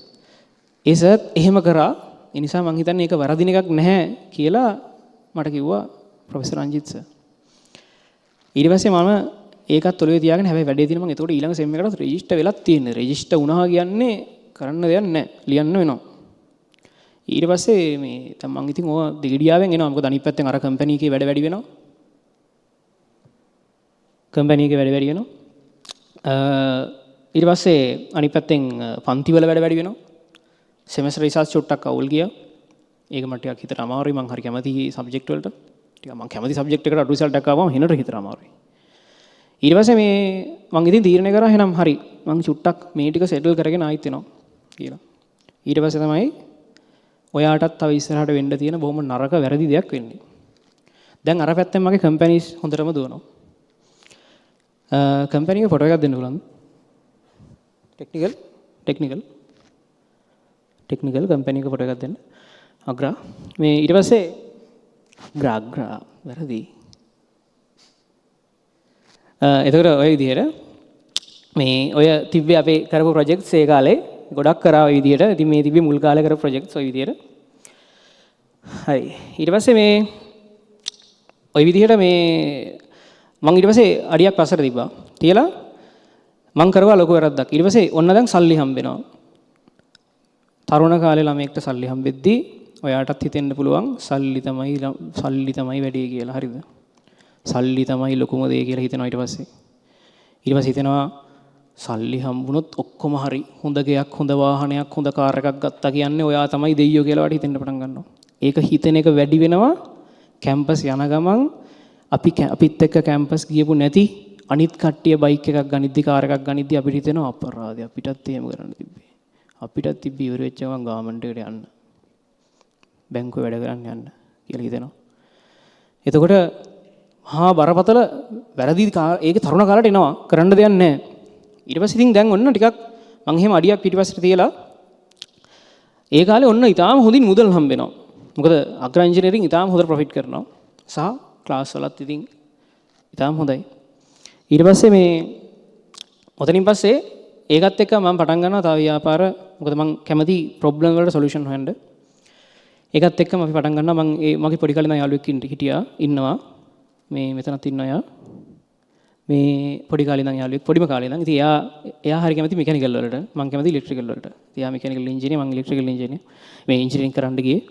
ඒ සර් එහෙම කරා. ඒ නිසා මං හිතන්නේ ඒක වරදින එකක් නැහැ කියලා මට කිව්වා ප්‍රොෆෙසර් රංජිත් සර්. ඊට පස්සේ මම ඒකත් ඔළුවේ තියාගෙන, හැබැයි වැඩේ තියෙන මං එතකොට ඊළඟ සෙම් එකටත් රෙජිස්ටර් වෙලත් තියෙන්නේ. රෙජිස්ටර් වුණා කියන්නේ කරන්න දෙයක් නැහැ. ලියන්න වෙනවා. ඊට පස්සේ මේ දැන් මං ඉතින් ඕවා දෙගිඩියාවෙන් එනවා. මොකද අනිත් පැත්තෙන් අර කම්පැනි එකේ වැඩ වැඩි වෙනවා. කම්පැනි එකේ වැඩ වැඩි වෙනවා. ඊට පස්සේ අනිත් පැත්තෙන් පන්ති වල වැඩ වැඩි වෙනවා. සෙමෙස්ටර් රිසල්ට්ස් චුට්ටක් අවුල් ගියා. ඒක මට ටිකක් හිතට අමාරුයි. මං හරි කැමති සබ්ජෙක්ට් වලට. ටිකක් මං කැමති සබ්ජෙක්ට් එකට අඩු රිසල්ට් එකක් ආවම හිනට හිතට අමාරුයි. ඊට පස්සේ මේ මං ඉතින් තීරණය කරා එහෙනම් හරි මං චුට්ටක් මේ ටික සෙටල් කරගෙන ආයිත් එනවා කියලා. ඊට පස්සේ තමයි ඔයාටත් තව ඉස්සරහට වෙන්න තියෙන බොහොම නරක වැරදි දෙයක් වෙන්නේ. දැන් අර පැත්තෙන් මගේ කම්පැනිස් හොඳටම දුවනවා. කම්පැනි එකේ ෆොටෝ එකක් දෙන්න පුළුවන්ද? ටෙක්නිකල් ටෙක්නිකල් ටෙක්නිකල් කම්පැනි එක ෆොටෝ එකක් දෙන්න. අග්‍රා මේ ඊට පස්සේ අග්‍රා අග්‍රා වැරදි. එතකොට ඔය විදිහට මේ ඔය තිබ්බේ අපේ කරපු ප්‍රොජෙක්ට්ස් ඒ කාලේ ගොඩක් කරා ඔය විදිහට. ඉතින් මේ තිබ්බේ මුල් කාලේ කරපු ප්‍රොජෙක්ට්ස් ඔය විදිහට. හරි. ඊට පස්සේ මේ ඔය විදිහට මේ මං ඊට පස්සේ අඩියක් පස්සට තිබ්බා. තියලා මං කරුවා ලොකු වැරද්දක්. ඊට පස්සේ ඔන්න දැන් සල්ලි හම්බෙනවා. තරුණ කාලේ ළමයෙක්ට සල්ලි හම්බෙද්දී ඔයාටත් හිතෙන්න පුළුවන් සල්ලි තමයි සල්ලි තමයි වැඩේ කියලා. හරිද? සල්ලි තමයි ලොකුම දේ කියලා හිතෙනවා ඊට පස්සේ. ඊට පස්සේ හිතෙනවා සල්ලි හම්බුනොත් ඔක්කොම හරි. හොඳ ගෙයක්, හොඳ වාහනයක්, හොඳ කාර් එකක් ගත්තා කියන්නේ ඔයා තමයි දෙයියෝ කියලා වට හිතෙන්න පටන් ගන්නවා. ඒක හිතෙන එක වැඩි වෙනවා. කැම්පස් යන ගමන් අපිත් එක්ක කැම්පස් ගියපු නැති අනිත් කට්ටිය බයික් එකක් ගනිද්දි, කාර් එකක් ගනිද්දි අපිට හිතෙනවා අපරාධේ අපිටත් එහෙම කරන්න තිබ්බේ. අපිටත් තිබ්බේ ඉවර වෙච්ච ගමන් ගාමන්ට් එකට යන්න. බැංකුවේ වැඩ කරන්න යන්න කියලා හිතෙනවා. එතකොට මහා බරපතල වැරදි ඒක තරුණ කාලේට එනවා, කරන්න දෙයක් නැහැ. ඊට පස්සේ ඉතින් දැන් ඔන්න ටිකක් මං එහෙම අඩියක් පිටිපස්සට තියලා ඒ කාලේ ඔන්න ඉතාම හොඳින් මුදල් හම්බ වෙනවා. මොකද අග්‍රා ඉංජිනේරින් ඉතාම හොඳට ප්‍රොෆිට් කරනවා. සහ ක්ලාස් වලත් ඉතින් ඉතාම හොඳයි. ඊට පස්සේ මේ ඔතනින් පස්සේ ඒකත් එක්ක මම පටන් ගන්නවා තව ව්‍යාපාර. මොකද මං කැමති ප්‍රොබ්ලම් වලට සොලියුෂන් හොයන්න. ඒකත් එක්කම අපි පටන් ගන්නවා. මං ඒ මගේ පොඩි කාලේ ඉඳන් යාළුවෙක් හිටියා, ඉන්නවා. මේ මෙතනත් ඉන්නවා එයා. මේ පොඩි කාලේ ඉඳන් යාළුවෙක්, පොඩිම කාලේ ඉඳන්. ඉතින් එයා එයා හරි කැමති මෙකැනිකල් වලට, මං කැමති ඉලෙක්ට්‍රිකල් වලට. ඉතින් එයා මෙකැනිකල් ඉංජිනේර්, මං ඉලෙක්ට්‍රිකල් ඉංජිනේර්. මේ ඉංජිනේරින් කරන්න ගියේ.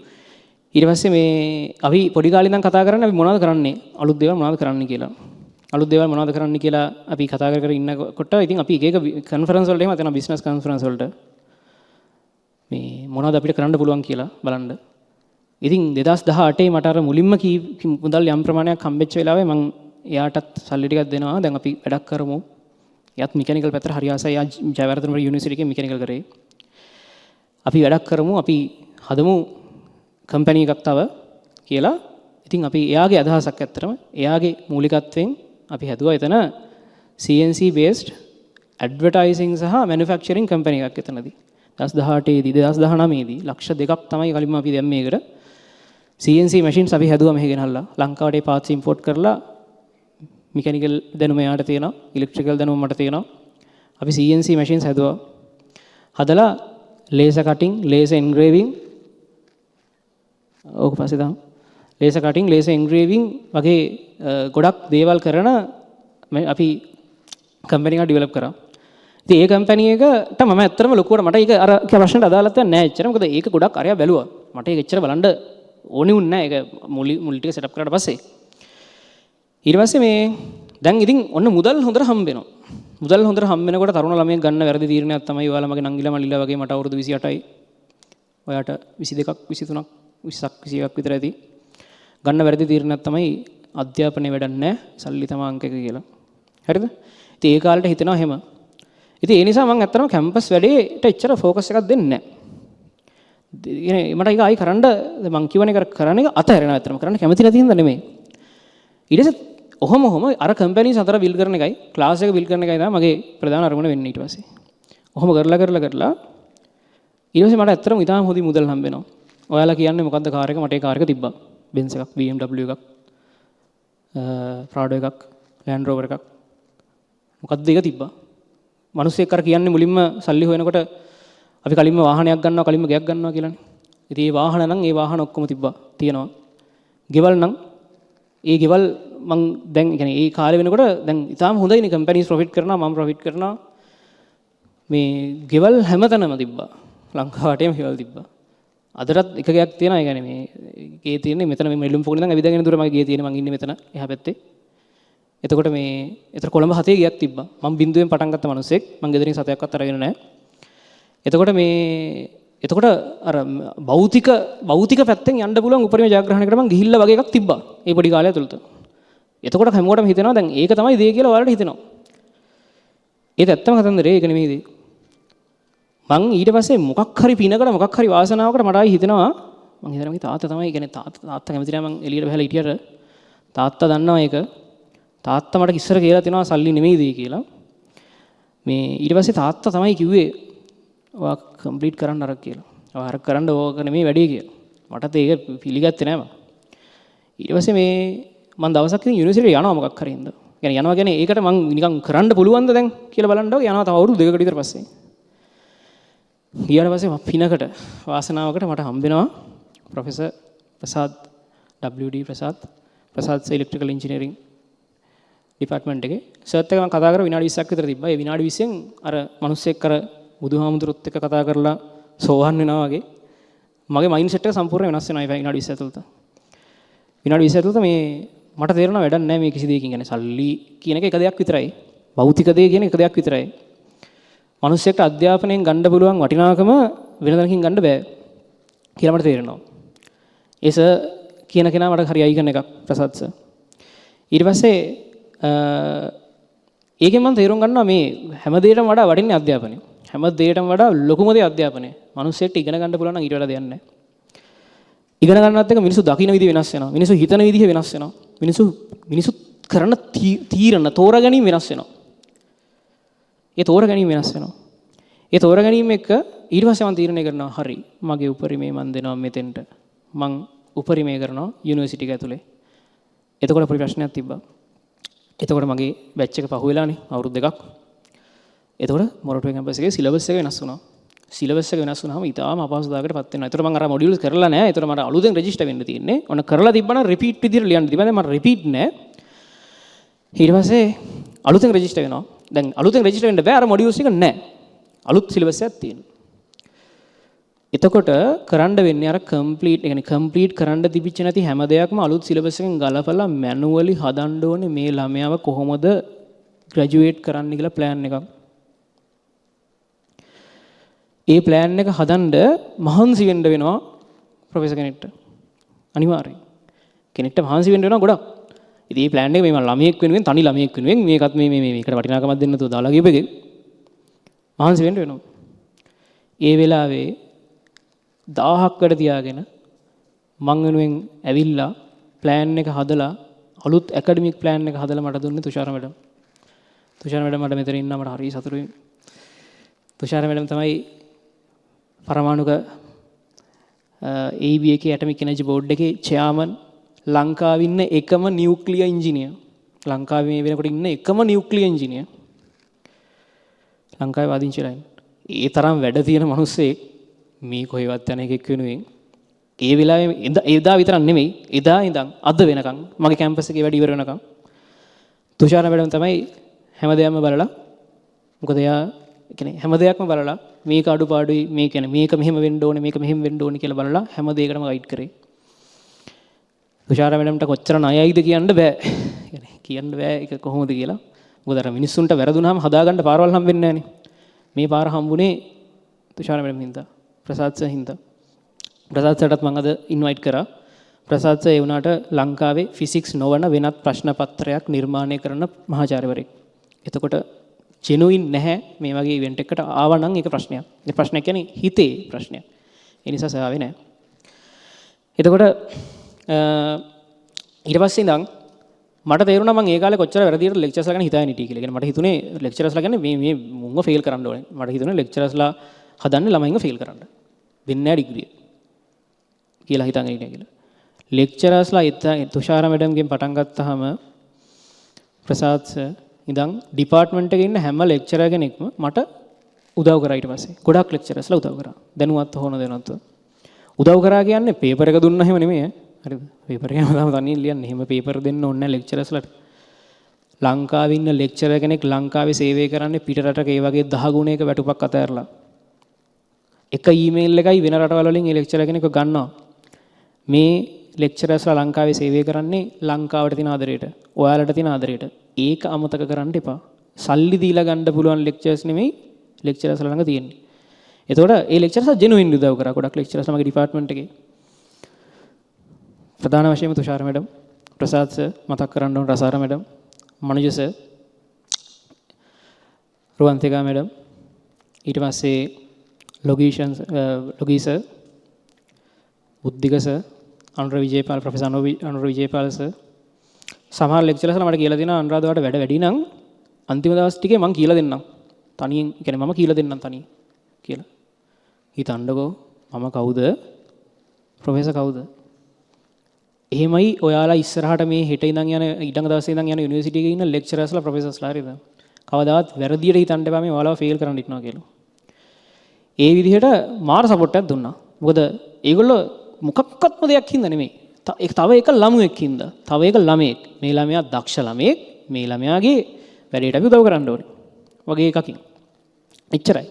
ඊට පස්සේ මේ අපි පොඩි කාලේ ඉඳන් කතා කරන්නේ අපි මොනවද කරන්නේ, අලුත් දේවල් මොනවද කරන්නේ කියලා. අලුත් දේවල් මොනවද කරන්න කියලා අපි කතා කර කර ඉන්නකොට ඉතින් අපි එක එක කන්ෆරන්ස් වලට එහෙම යනවා, බිස්නස් කන්ෆරන්ස් වලට. මේ මොනවද අපිට කරන්න පුළුවන් කියලා බලන්න. ඉතින් 2018 මට අර මුලින්ම කී මුදල් යම් ප්‍රමාණයක් හම්බෙච්ච වෙලාවේ මං එයාටත් සල්ලි ටිකක් දෙනවා. දැන් අපි වැඩක් කරමු. එයාත් මෙකැනිකල් පැත්තට හරි ආසයි. එයා ජයවර්ධනපුර යුනිවර්සිටි එකේ මෙකැනිකල් කරේ. අපි වැඩක් කරමු, අපි හදමු කම්පැනි එකක් තව කියලා. ඉතින් අපි එයාගේ අදහසක් ඇත්තටම එයාගේ මූලිකත්වයෙන් අපි හැදුවා එතන CNC based advertising සහ මැනුෆැක්චරින් කම්පැනි එකක් එතනදී. 2018 දී 2019 දී ලක්ෂ 2ක් තමයි කලින්ම අපි දැම්මේ ඒකට. CNC machines අපි හැදුවා මෙහෙ ගෙනල්ලා. ලංකාවට ඒ පාර්ට්ස් ඉම්පෝට් කරලා මෙකැනිකල් දැනුම එයාට තියෙනවා, ඉලෙක්ට්‍රිකල් දැනුම මට තියෙනවා. අපි CNC machines හැදුවා. හදලා ලේසර් කටින්, ලේසර් එන්ග්‍රේවිං, ඕක පස්සේ දාමු. ලේසර් කටින්, ලේසර් එන්ග්‍රේවිං වගේ ගොඩක් දේවල් කරන අපි කම්පැනි එකක් ඩෙවලොප් කරා. ඉතින් ඒ කම්පැනි එකට මම ඇත්තටම ලොකුවට මට ඒක අර ප්‍රශ්නට අදාළත්වයක් නෑ එච්චර. මොකද ඒක ගොඩක් අරයා බැලුවා. මට ඒක එච්චර බලන්න ඕනි වුණේ නෑ. ඒක මුලි මුල් ටික සෙටප් කරාට පස්සේ. ඊට පස්සේ මේ දැන් ඉතින් ඔන්න මුදල් හොඳට හම්බ වෙනවා. මුදල් හොඳට හම්බ වෙනකොට තරුණ ළමයෙක් ගන්න වැරදි තීරණයක් තමයි ඔයාලා මගේ නංගිලා මල්ලිලා වගේ මට අවුරුදු 28යි. ඔයාට 22ක් 23ක් 20ක් 21ක් විතර ඇති. ගන්න වැරදි තීරණයක් තමයි අධ්‍යාපනය වැඩක් නෑ, සල්ලි තමයි අංක එක කියලා. හරිද? ඉතින් ඒ කාලේට හිතෙනවා එහෙම. ඉතින් ඒ නිසා මං ඇත්තටම කැම්පස් වැඩේට එච්චර ෆෝකස් එකක් දෙන්නේ නෑ. මට ඒක ආයි කරන්න මං කියවන එක කරන එක අතහැරෙනවා ඇත්තටම. කරන්න කැමති නැති හින්දා නෙමෙයි. ඊට පස්සේ ඔහොම ඔහොම අර කම්පැනිස් හතර බිල්ඩ් කරන එකයි ක්ලාස් එක බිල්ඩ් කරන එකයි තමයි මගේ ප්‍රධාන අරමුණ වෙන්නේ ඊට පස්සේ. ඔහොම කරලා කරලා කරලා ඊට පස්සේ මට ඇත්තටම ඉතාම හොඳ මුදල් හම්බ වෙනවා. ඔයාලා කියන්නේ මොකද්ද කාර් එක? මට ඒ කාර් එක තිබ්බා. බෙන්ස් එකක්, BMW එකක්, ප්‍රාඩෝ එකක්, ලෑන්ඩ් රෝවර් එකක්. මොකද්ද ඒක තිබ්බා. මිනිස්සෙක් අර කියන්නේ මුලින්ම සල්ලි හොයනකොට අපි කලින්ම වාහනයක් ගන්නවා, කලින්ම ගෙයක් ගන්නවා කියලානේ. ඉතින් ඒ වාහන නම් ඒ වාහන ඔක්කොම තිබ්බා. තියෙනවා. ගෙවල් නම් ඒ ගෙවල් මං දැන් ඒ කියන්නේ ඒ කාලේ වෙනකොට දැන් ඉතාම හොඳයිනේ, කම්පැනිස් ප්‍රොෆිට් කරනවා, මම ප්‍රොෆිට් කරනවා. මේ ගෙවල් හැමතැනම තිබ්බා. ලංකාවටම ගෙවල් තිබ්බා. අදටත් එක ගෙයක් තියෙනවා. ඒ කියන්නේ මේ ගේ තියෙන්නේ මෙතන මේ නෙළුම් පොකුණ ඉඳන් ඇවිදගෙන දුර මගේ ගේ තියෙන්නේ. මං ඉන්නේ මෙතන එහා පැත්තේ. එතකොට මේ එතන කොළඹ හතේ ගෙයක් තිබ්බා. මං බින්දුවෙන් පටන් ගත්ත මිනිස්සෙක්. මං ගෙදරින් සතයක්වත් අරගෙන නැහැ. එතකොට මේ එතකොට අර භෞතික භෞතික පැත්තෙන් යන්න පුළුවන් උපරිම ජයග්‍රහණයකට මං ගිහිල්ලා වගේ එකක් තිබ්බා. ඒ පොඩි කාලය ඇතුළත. එතකොට හැමෝටම හිතෙනවා දැන් ඒක තමයි දේ කියලා ඔයාලට හිතෙනවා. ඒත් ඇත්තම කතන්දරේ ඒක නෙමෙයි දේ. මං ඊට පස්සේ මොකක් හරි පිනකට මොකක් හරි වාසනාවකට මට ආයි හිතෙනවා, මං හිතනවා මගේ තාත්තා තමයි, ඒ කියන්නේ තාත්තා තාත්තා කැමති නෑ මං එළියට බහලා හිටියට. තාත්තා දන්නවා ඒක. තාත්තා මට ඉස්සර කියලා තියෙනවා සල්ලි නෙමෙයි දේ කියලා. මේ ඊට පස්සේ තාත්තා තමයි කිව්වේ ඔයා කම්ප්ලීට් කරන්න අරක කියලා. ඔයා අරක කරන්න ඕක නෙමෙයි වැඩේ කියලා. මටත් ඒක පිළිගත්තේ නෑ මං. ඊට පස්සේ මේ මං දවසක් ඉතින් යුනිවර්සිටි යනවා මොකක් හරි හින්දා. කියන්නේ යනවා කියන්නේ ඒකට මං නිකන් කරන්න පුළුවන්ද දැන් කියලා බලන්න ඕක යනවා තව අවුරුදු දෙකකට විතර පස්සේ. ගියාට පස්සේ මම පිනකට වාසනාවකට මට හම්බ වෙනවා professor Prasad, WD Prasad, Prasad sir electrical engineering department එකේ. සර්ත් එක්ක මම කතා කරා විනාඩි 20ක් විතර තිබ්බා. ඒ විනාඩි 20න් අර මිනිස්සෙක් අර බුදුහාමුදුරුවොත් එක්ක කතා කරලා සෝවන් වෙනවා වගේ මගේ මයින්ඩ් සෙට් එක සම්පූර්ණ වෙනස් වෙනවා ඒ විනාඩි 20 ඇතුළත. විනාඩි 20 ඇතුළත මේ මට තේරෙනවා වැඩක් නැහැ මේ කිසි දෙයකින්. කියන්නේ සල්ලි කියන එක එක දෙයක් විතරයි. භෞතික දේ කියන එක දෙයක් විතරයි. මිනිස්සෙක්ට අධ්‍යාපනයෙන් ගන්න පුළුවන් වටිනාකම වෙන තැනකින් ගන්න බෑ කියලා මට තේරෙනවා. ඒ සර් කියන කෙනා මට හරි අයිකන් එකක්, ප්‍රසාද් සර්. ඊට පස්සේ ඒකෙන් මම තේරුම් ගන්නවා මේ හැම දෙයකටම වඩා වටින්නේ අධ්‍යාපනය. හැම දෙයකටම වඩා ලොකුම දේ අධ්‍යාපනය. මිනිස්සෙක්ට ඉගෙන ගන්න පුළුවන් නම් ඊට වඩා දෙයක් නැහැ. ඉගෙන ගන්නවත් එක්ක මිනිස්සු දකින විදිහ වෙනස් වෙනවා. මිනිස්සු හිතන විදිහ වෙනස් වෙනවා. මිනිස්සු මිනිස්සු කරන තීරණ තෝරා ගැනීම වෙනස් වෙනවා. ඒ තෝරා ගැනීම වෙනස් වෙනවා. ඒ තෝරා ගැනීම එක්ක ඊට පස්සේ මම තීරණය කරනවා හරි මගේ උපරිමය මං දෙනවා මෙතෙන්ට. මං උපරිමය කරනවා යුනිවර්සිටි එක ඇතුලේ. එතකොට පොඩි ප්‍රශ්නයක් තිබ්බා. එතකොට මගේ බැච් එක පහුවෙලානේ අවුරුදු දෙකක්. එතකොට මොරටුව කැම්පස් එකේ සිලබස් එක වෙනස් වුණා. සිලබස් එක වෙනස් වුණාම ඉතාලම අපහසුතාවයකට පත් වෙනවා. එතකොට මං අර මොඩියුල්ස් කරලා නෑ. එතකොට මට අලුතෙන් රෙජිස්ටර් වෙන්න තියෙන්නේ. ඔන්න කරලා තිබ්බනම් රිපීට් විදියට ලියන්න තිබ්බා. දැන් මට රිපීට් නෑ. ඊට පස්සේ අලුතෙන් රෙජිස්ටර් වෙනවා. දැන් අලුතෙන් රෙජිස්ටර් වෙන්න බෑ, අර මොඩියුල්ස් එක නෑ. අලුත් සිලබස් එකක් තියෙනවා. එතකොට කරන්න වෙන්නේ අර කම්ප්ලීට්, ඒ කියන්නේ කම්ප්ලීට් කරන්න තිබිච්ච නැති හැම දෙයක්ම අලුත් සිලබස් එකෙන් ගලපලා මැනුවලි හදන්න ඕනේ මේ ළමයාව කොහොමද ග්‍රැජුවේට් කරන්න කියලා ප්ලෑන් එකක්. ඒ ප්ලෑන් එක හදන්න මහන්සි වෙන්න වෙනවා ප්‍රොෆෙසර් කෙනෙක්ට. අනිවාර්යෙන්. කෙනෙක්ට මහන්සි වෙන්න වෙනවා ගොඩක්. ඉතින් මේ ප්ලෑන් එක මේ මම ළමයෙක් වෙනුවෙන්, තනි ළමයෙක් වෙනුවෙන් මේකත් මේ මේ මේකට වටිනාකමක් දෙන්න නැතුව දාලා ගියපු එකේ මහන්සි වෙන්න වෙනවා. ඒ වෙලාවේ 1000ක් වැඩ තියාගෙන මං වෙනුවෙන් ඇවිල්ලා ප්ලෑන් එක හදලා, අලුත් ඇකඩමික් ප්ලෑන් එක හදලා මට දුන්නේ තුෂාර මැඩම්. තුෂාර මැඩම් මට මෙතන ඉන්නා, මට හරි සතුටුයි. තුෂාර මැඩම් තමයි පරමාණුක AEB එකේ, ඇටමික් එනර්ජි බෝඩ් එකේ චෙයාමන්, ලංකාවේ ඉන්න එකම නියුක්ලියර් ඉංජිනේර්. ලංකාවේ මේ වෙනකොට ඉන්න එකම නියුක්ලියර් ඉංජිනේර්. ලංකාවේ වාදිංචිලා ඉන්න. ඒ තරම් වැඩ තියෙන මිනිස්සෙක් මේ කොහෙවත් යන එකෙක් වෙනුවෙන් ඒ වෙලාවේ එදා විතරක් නෙමෙයි, එදා ඉඳන් අද වෙනකන්, මගේ කැම්පස් එකේ වැඩ ඉවර වෙනකන් තුෂාර මැඩම් තමයි හැම දෙයක්ම බලලා, මොකද එයා කියන්නේ හැම දෙයක්ම බලලා මේක අඩුපාඩුයි, මේ කියන්නේ මේක මෙහෙම වෙන්න ඕනේ, මේක මෙහෙම වෙන්න ඕනේ කියලා බලලා හැම දෙයකටම ගයිඩ් කරේ. තුෂාර මැඩම්ට කොච්චර ණයයිද කියන්න බෑ. කියන්නේ කියන්න බෑ ඒක කොහොමද කියලා. මොකද අර මිනිස්සුන්ට වැරදුනහම හදාගන්න පාරවල් හම්බෙන්නේ නෑනේ. මේ පාර හම්බුනේ තුෂාර මැඩම් හින්දා, ප්‍රසාද් සර් හින්දා. ප්‍රසාද් සර්ටත් මම අද ඉන්වයිට් කරා. ප්‍රසාද් සර් ඒ වුණාට ලංකාවේ ෆිසික්ස් නොවන වෙනත් ප්‍රශ්න පත්‍රයක් නිර්මාණය කරන මහාචාර්යවරයෙක්. එතකොට ජෙනුයින් නැහැ මේ වගේ ඉවෙන්ට් එකකට ආවා නම් ඒක ප්‍රශ්නයක්. ඒ ප්‍රශ්නයක් කියන්නේ හිතේ ප්‍රශ්නයක්. ඒ නිසා සර් ආවේ නැහැ. එතකොට ඊට පස්සේ ඉඳන් මට තේරුණා මං ඒ කාලේ කොච්චර වැරදියට ලෙක්චර්ස්ලා ගැන හිතාගෙන හිටියේ කියලා. ඒ කියන්නේ මට හිතුනේ ලෙක්චරර්ස්ලා ගැන මේ මේ මුන්ව ෆේල් කරන්න ඕනේ. මට හිතුනේ ලෙක්චරර්ස්ලා හදන්නේ ළමයින්ව ෆේල් කරන්න. දෙන්නේ නැහැ ඩිග්‍රිය කියලා හිතාගෙන හිටියා කියලා. ලෙක්චරර්ස්ලා තුෂාර මැඩම්ගෙන් පටන් ගත්තාම ප්‍රසාද් සර් ඉඳන් ඩිපාර්ට්මන්ට් එකේ ඉන්න හැම ලෙක්චරර් කෙනෙක්ම මට උදව් කරා ඊට පස්සේ. ගොඩක් ලෙක්චරර්ස්ලා උදව් කරා. දැනුවත් හෝ නොදැනුවත්ව. උදව් කරා කියන්නේ පේපර් එක දුන්නා එහෙම නෙමෙයි ඈ. හරිද? පේපර් එක හැමදාම තනියෙන් ලියන්න. එහෙම පේපර් දෙන්න ඕනේ නැහැ ලෙක්චරර්ස්ලාට. ලංකාවේ ඉන්න ලෙක්චරර් කෙනෙක් ලංකාවේ සේවය කරන්නේ පිට රටක ඒ වගේ 10 ගුණයක වැටුපක් අතෑරලා. එක ඊමේල් එකයි වෙන රටවල් වලින් ඒ ලෙක්චරර් කෙනෙක්ව ගන්නවා. මේ ලෙක්චරර්ස්ලා ලංකාවේ සේවය කරන්නේ ලංකාවට තියෙන ආදරයට, ඔයාලට තියෙන ආදරයට. ඒක අමතක කරන්න එපා. සල්ලි දීලා ගන්න පුළුවන් ලෙක්චර්ස් නෙමෙයි ලෙක්චරර්ස්ලා ළඟ තියෙන්නේ. එතකොට ඒ ලෙක්චරර්ස්ලා ජෙනුයින් උදව් කරා. ගොඩක් ලෙක්චරර්ස්ලා මගේ ඩිපාර්ට්මන්ට් එකේ. ප්‍රධාන වශයෙන්ම තුෂාර මැඩම්, ප්‍රසාද් සර් මතක් කරන්න ඕන, Rasara madam, Manuja sir, Ruwanthika madam, ඊට පස්සේ Logeeshan Logee sir, Buddhika sir, Anura Wijepala, professor Anura Wijepala sir. සමහර ලෙක්චරර්ස්ලා මට කියලා දෙනවා, අනුරාධ ඔයාට වැඩ වැඩි නම් අන්තිම දවස් ටිකේ මං කියලා දෙන්නම්. තනියෙන්, ඒ කියන්නේ මම කියලා දෙන්නම් තනියෙන් කියලා. හිතන්නකෝ මම කවුද? ප්‍රොෆෙසර් කවුද? එහෙමයි ඔයාලා ඉස්සරහට මේ හෙට ඉඳන් යන, ඊළඟ දවසේ ඉඳන් යන යුනිවර්සිටි එකේ ඉන්න ලෙක්චරර්ස්ලා, ප්‍රොෆෙසර්ස්ලා, හරිද? කවදාවත් වැරදියට හිතන්න එපා මේ ඔයාලව ෆේල් කරන්න ඉන්නවා කියලා. ඒ විදිහට මාර සපෝට් එකක් දුන්නා. මොකද ඒගොල්ලෝ මොකක්වත්ම දෙයක් හින්දා නෙමෙයි. ඒක තව එක ළමුවෙක් හින්දා. තව එක ළමයෙක්. මේ ළමයා දක්ෂ ළමයෙක්. මේ ළමයාගේ වැඩේට අපි උදව් කරන්න ඕනේ. වගේ එකකින්. එච්චරයි.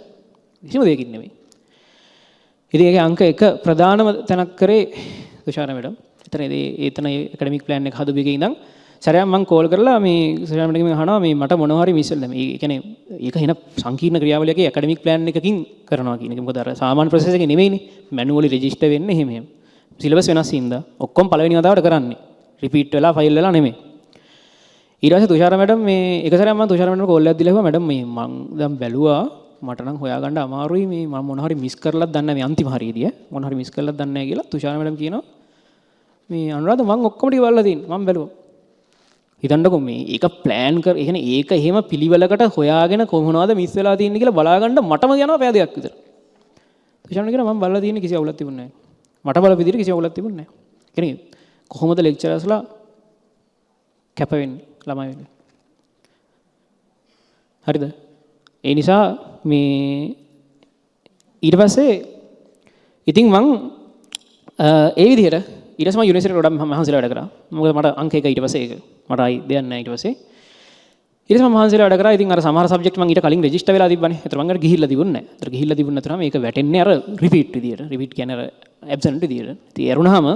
කිසිම දෙයකින් නෙමෙයි. ඉතින් ඒකේ අංක 1 ප්‍රධානම තැනක් කරේ තුෂාර මැඩම්. එතන ඒ එතන ඇකඩමික් ප්ලෑන් එක හදපු එකේ ඉඳන් සැරයක් මං කෝල් කරලා මේ තුෂාර මැඩම්ගෙන් අහනවා මේ මට මොනවා හරි මිස් වෙලා, මේ ඒ කියන්නේ ඒක හින සංකීර්ණ ක්‍රියාවලියක ඇකඩමික් ප්ලෑන් එකකින් කරනවා කියන එක. මොකද අර සාමාන්‍ය ප්‍රොසෙස් එකේ නෙමෙයිනේ. මැනුවලි රෙජිස්ටර් වෙන්නේ එහෙම එහෙම. සිලබස් වෙනස් හින්දා ඔක්කොම පළවෙනි වතාවට කරන්නේ. රිපීට් වෙලා ෆයිල් වෙලා නෙමෙයි. ඊට පස්සේ තුෂාර මැඩම් මේ එක සැරයක් මං තුෂාර මැඩම්ට කෝල් එකක් දීලා කිව්වා, මැඩම් මේ මං දැන් බැලුවා, මට නම් හොයාගන්න අමාරුයි, මේ මම මොන හරි මිස් කරලත් දන්නේ නැහැ, මේ අන්තිම හරියදී ඈ මොන හරි මිස් කරලත් දන්නේ නැහැ කියලා. තුෂාර මැඩම් කියනවා, මේ අනුරාධ මං ඔක්කොම ටික බලලා තියෙන්නේ, මං බැලුවා. හිතන්නකෝ මේ ඒක ප්ලෑන් කර, ඒ කියන්නේ ඒක එහෙම පිළිවෙලකට හොයාගෙන කොහොමනවද මිස් වෙලා තියෙන්නේ කියලා බලාගන්න මටම යනවා පැය දෙකක් විතර. තුෂාර මැඩම් කියනවා, මං බලලා තියෙන්නේ, කිසි අවුලක් තිබුණේ නැහැ. මට බලපු විදිහට කිසි අවුලක් තිබුණේ නැහැ. කියන්නේ කොහොමද ලෙක්චරර්ස්ලා කැප වෙන්නේ ළමයි වෙනුවෙන්. හරිද? ඒ නිසා මේ ඊට පස්සේ ඉතින් මං ඒ විදිහට ඊට පස්සේ මං යුනිවර්සිටි එකට ගොඩක් මහන්සිලා වැඩ කරා. මොකද මට අංක 1 ඊට පස්සේ ඒක. මට ආයි දෙයක් නැහැ ඊට පස්සේ. ඊට පස්සේ මං මහන්සිලා වැඩ කරා. ඉතින් අර සමහර සබ්ජෙක්ට් මං ඊට කලින් රෙජිස්ටර් වෙලා තිබ්බනේ. ඒතර මං අර ගිහිල්ලා තිබුණේ නැහැ. ඒතර ගිහිල්ලා තිබුණ නැතුනම ඒක වැටෙන්නේ අර රිපීට් විදියට. රිපීට් කියන්නේ අර ඇබ්සන්ට් විදියට. ඉතින් ඇරුණාම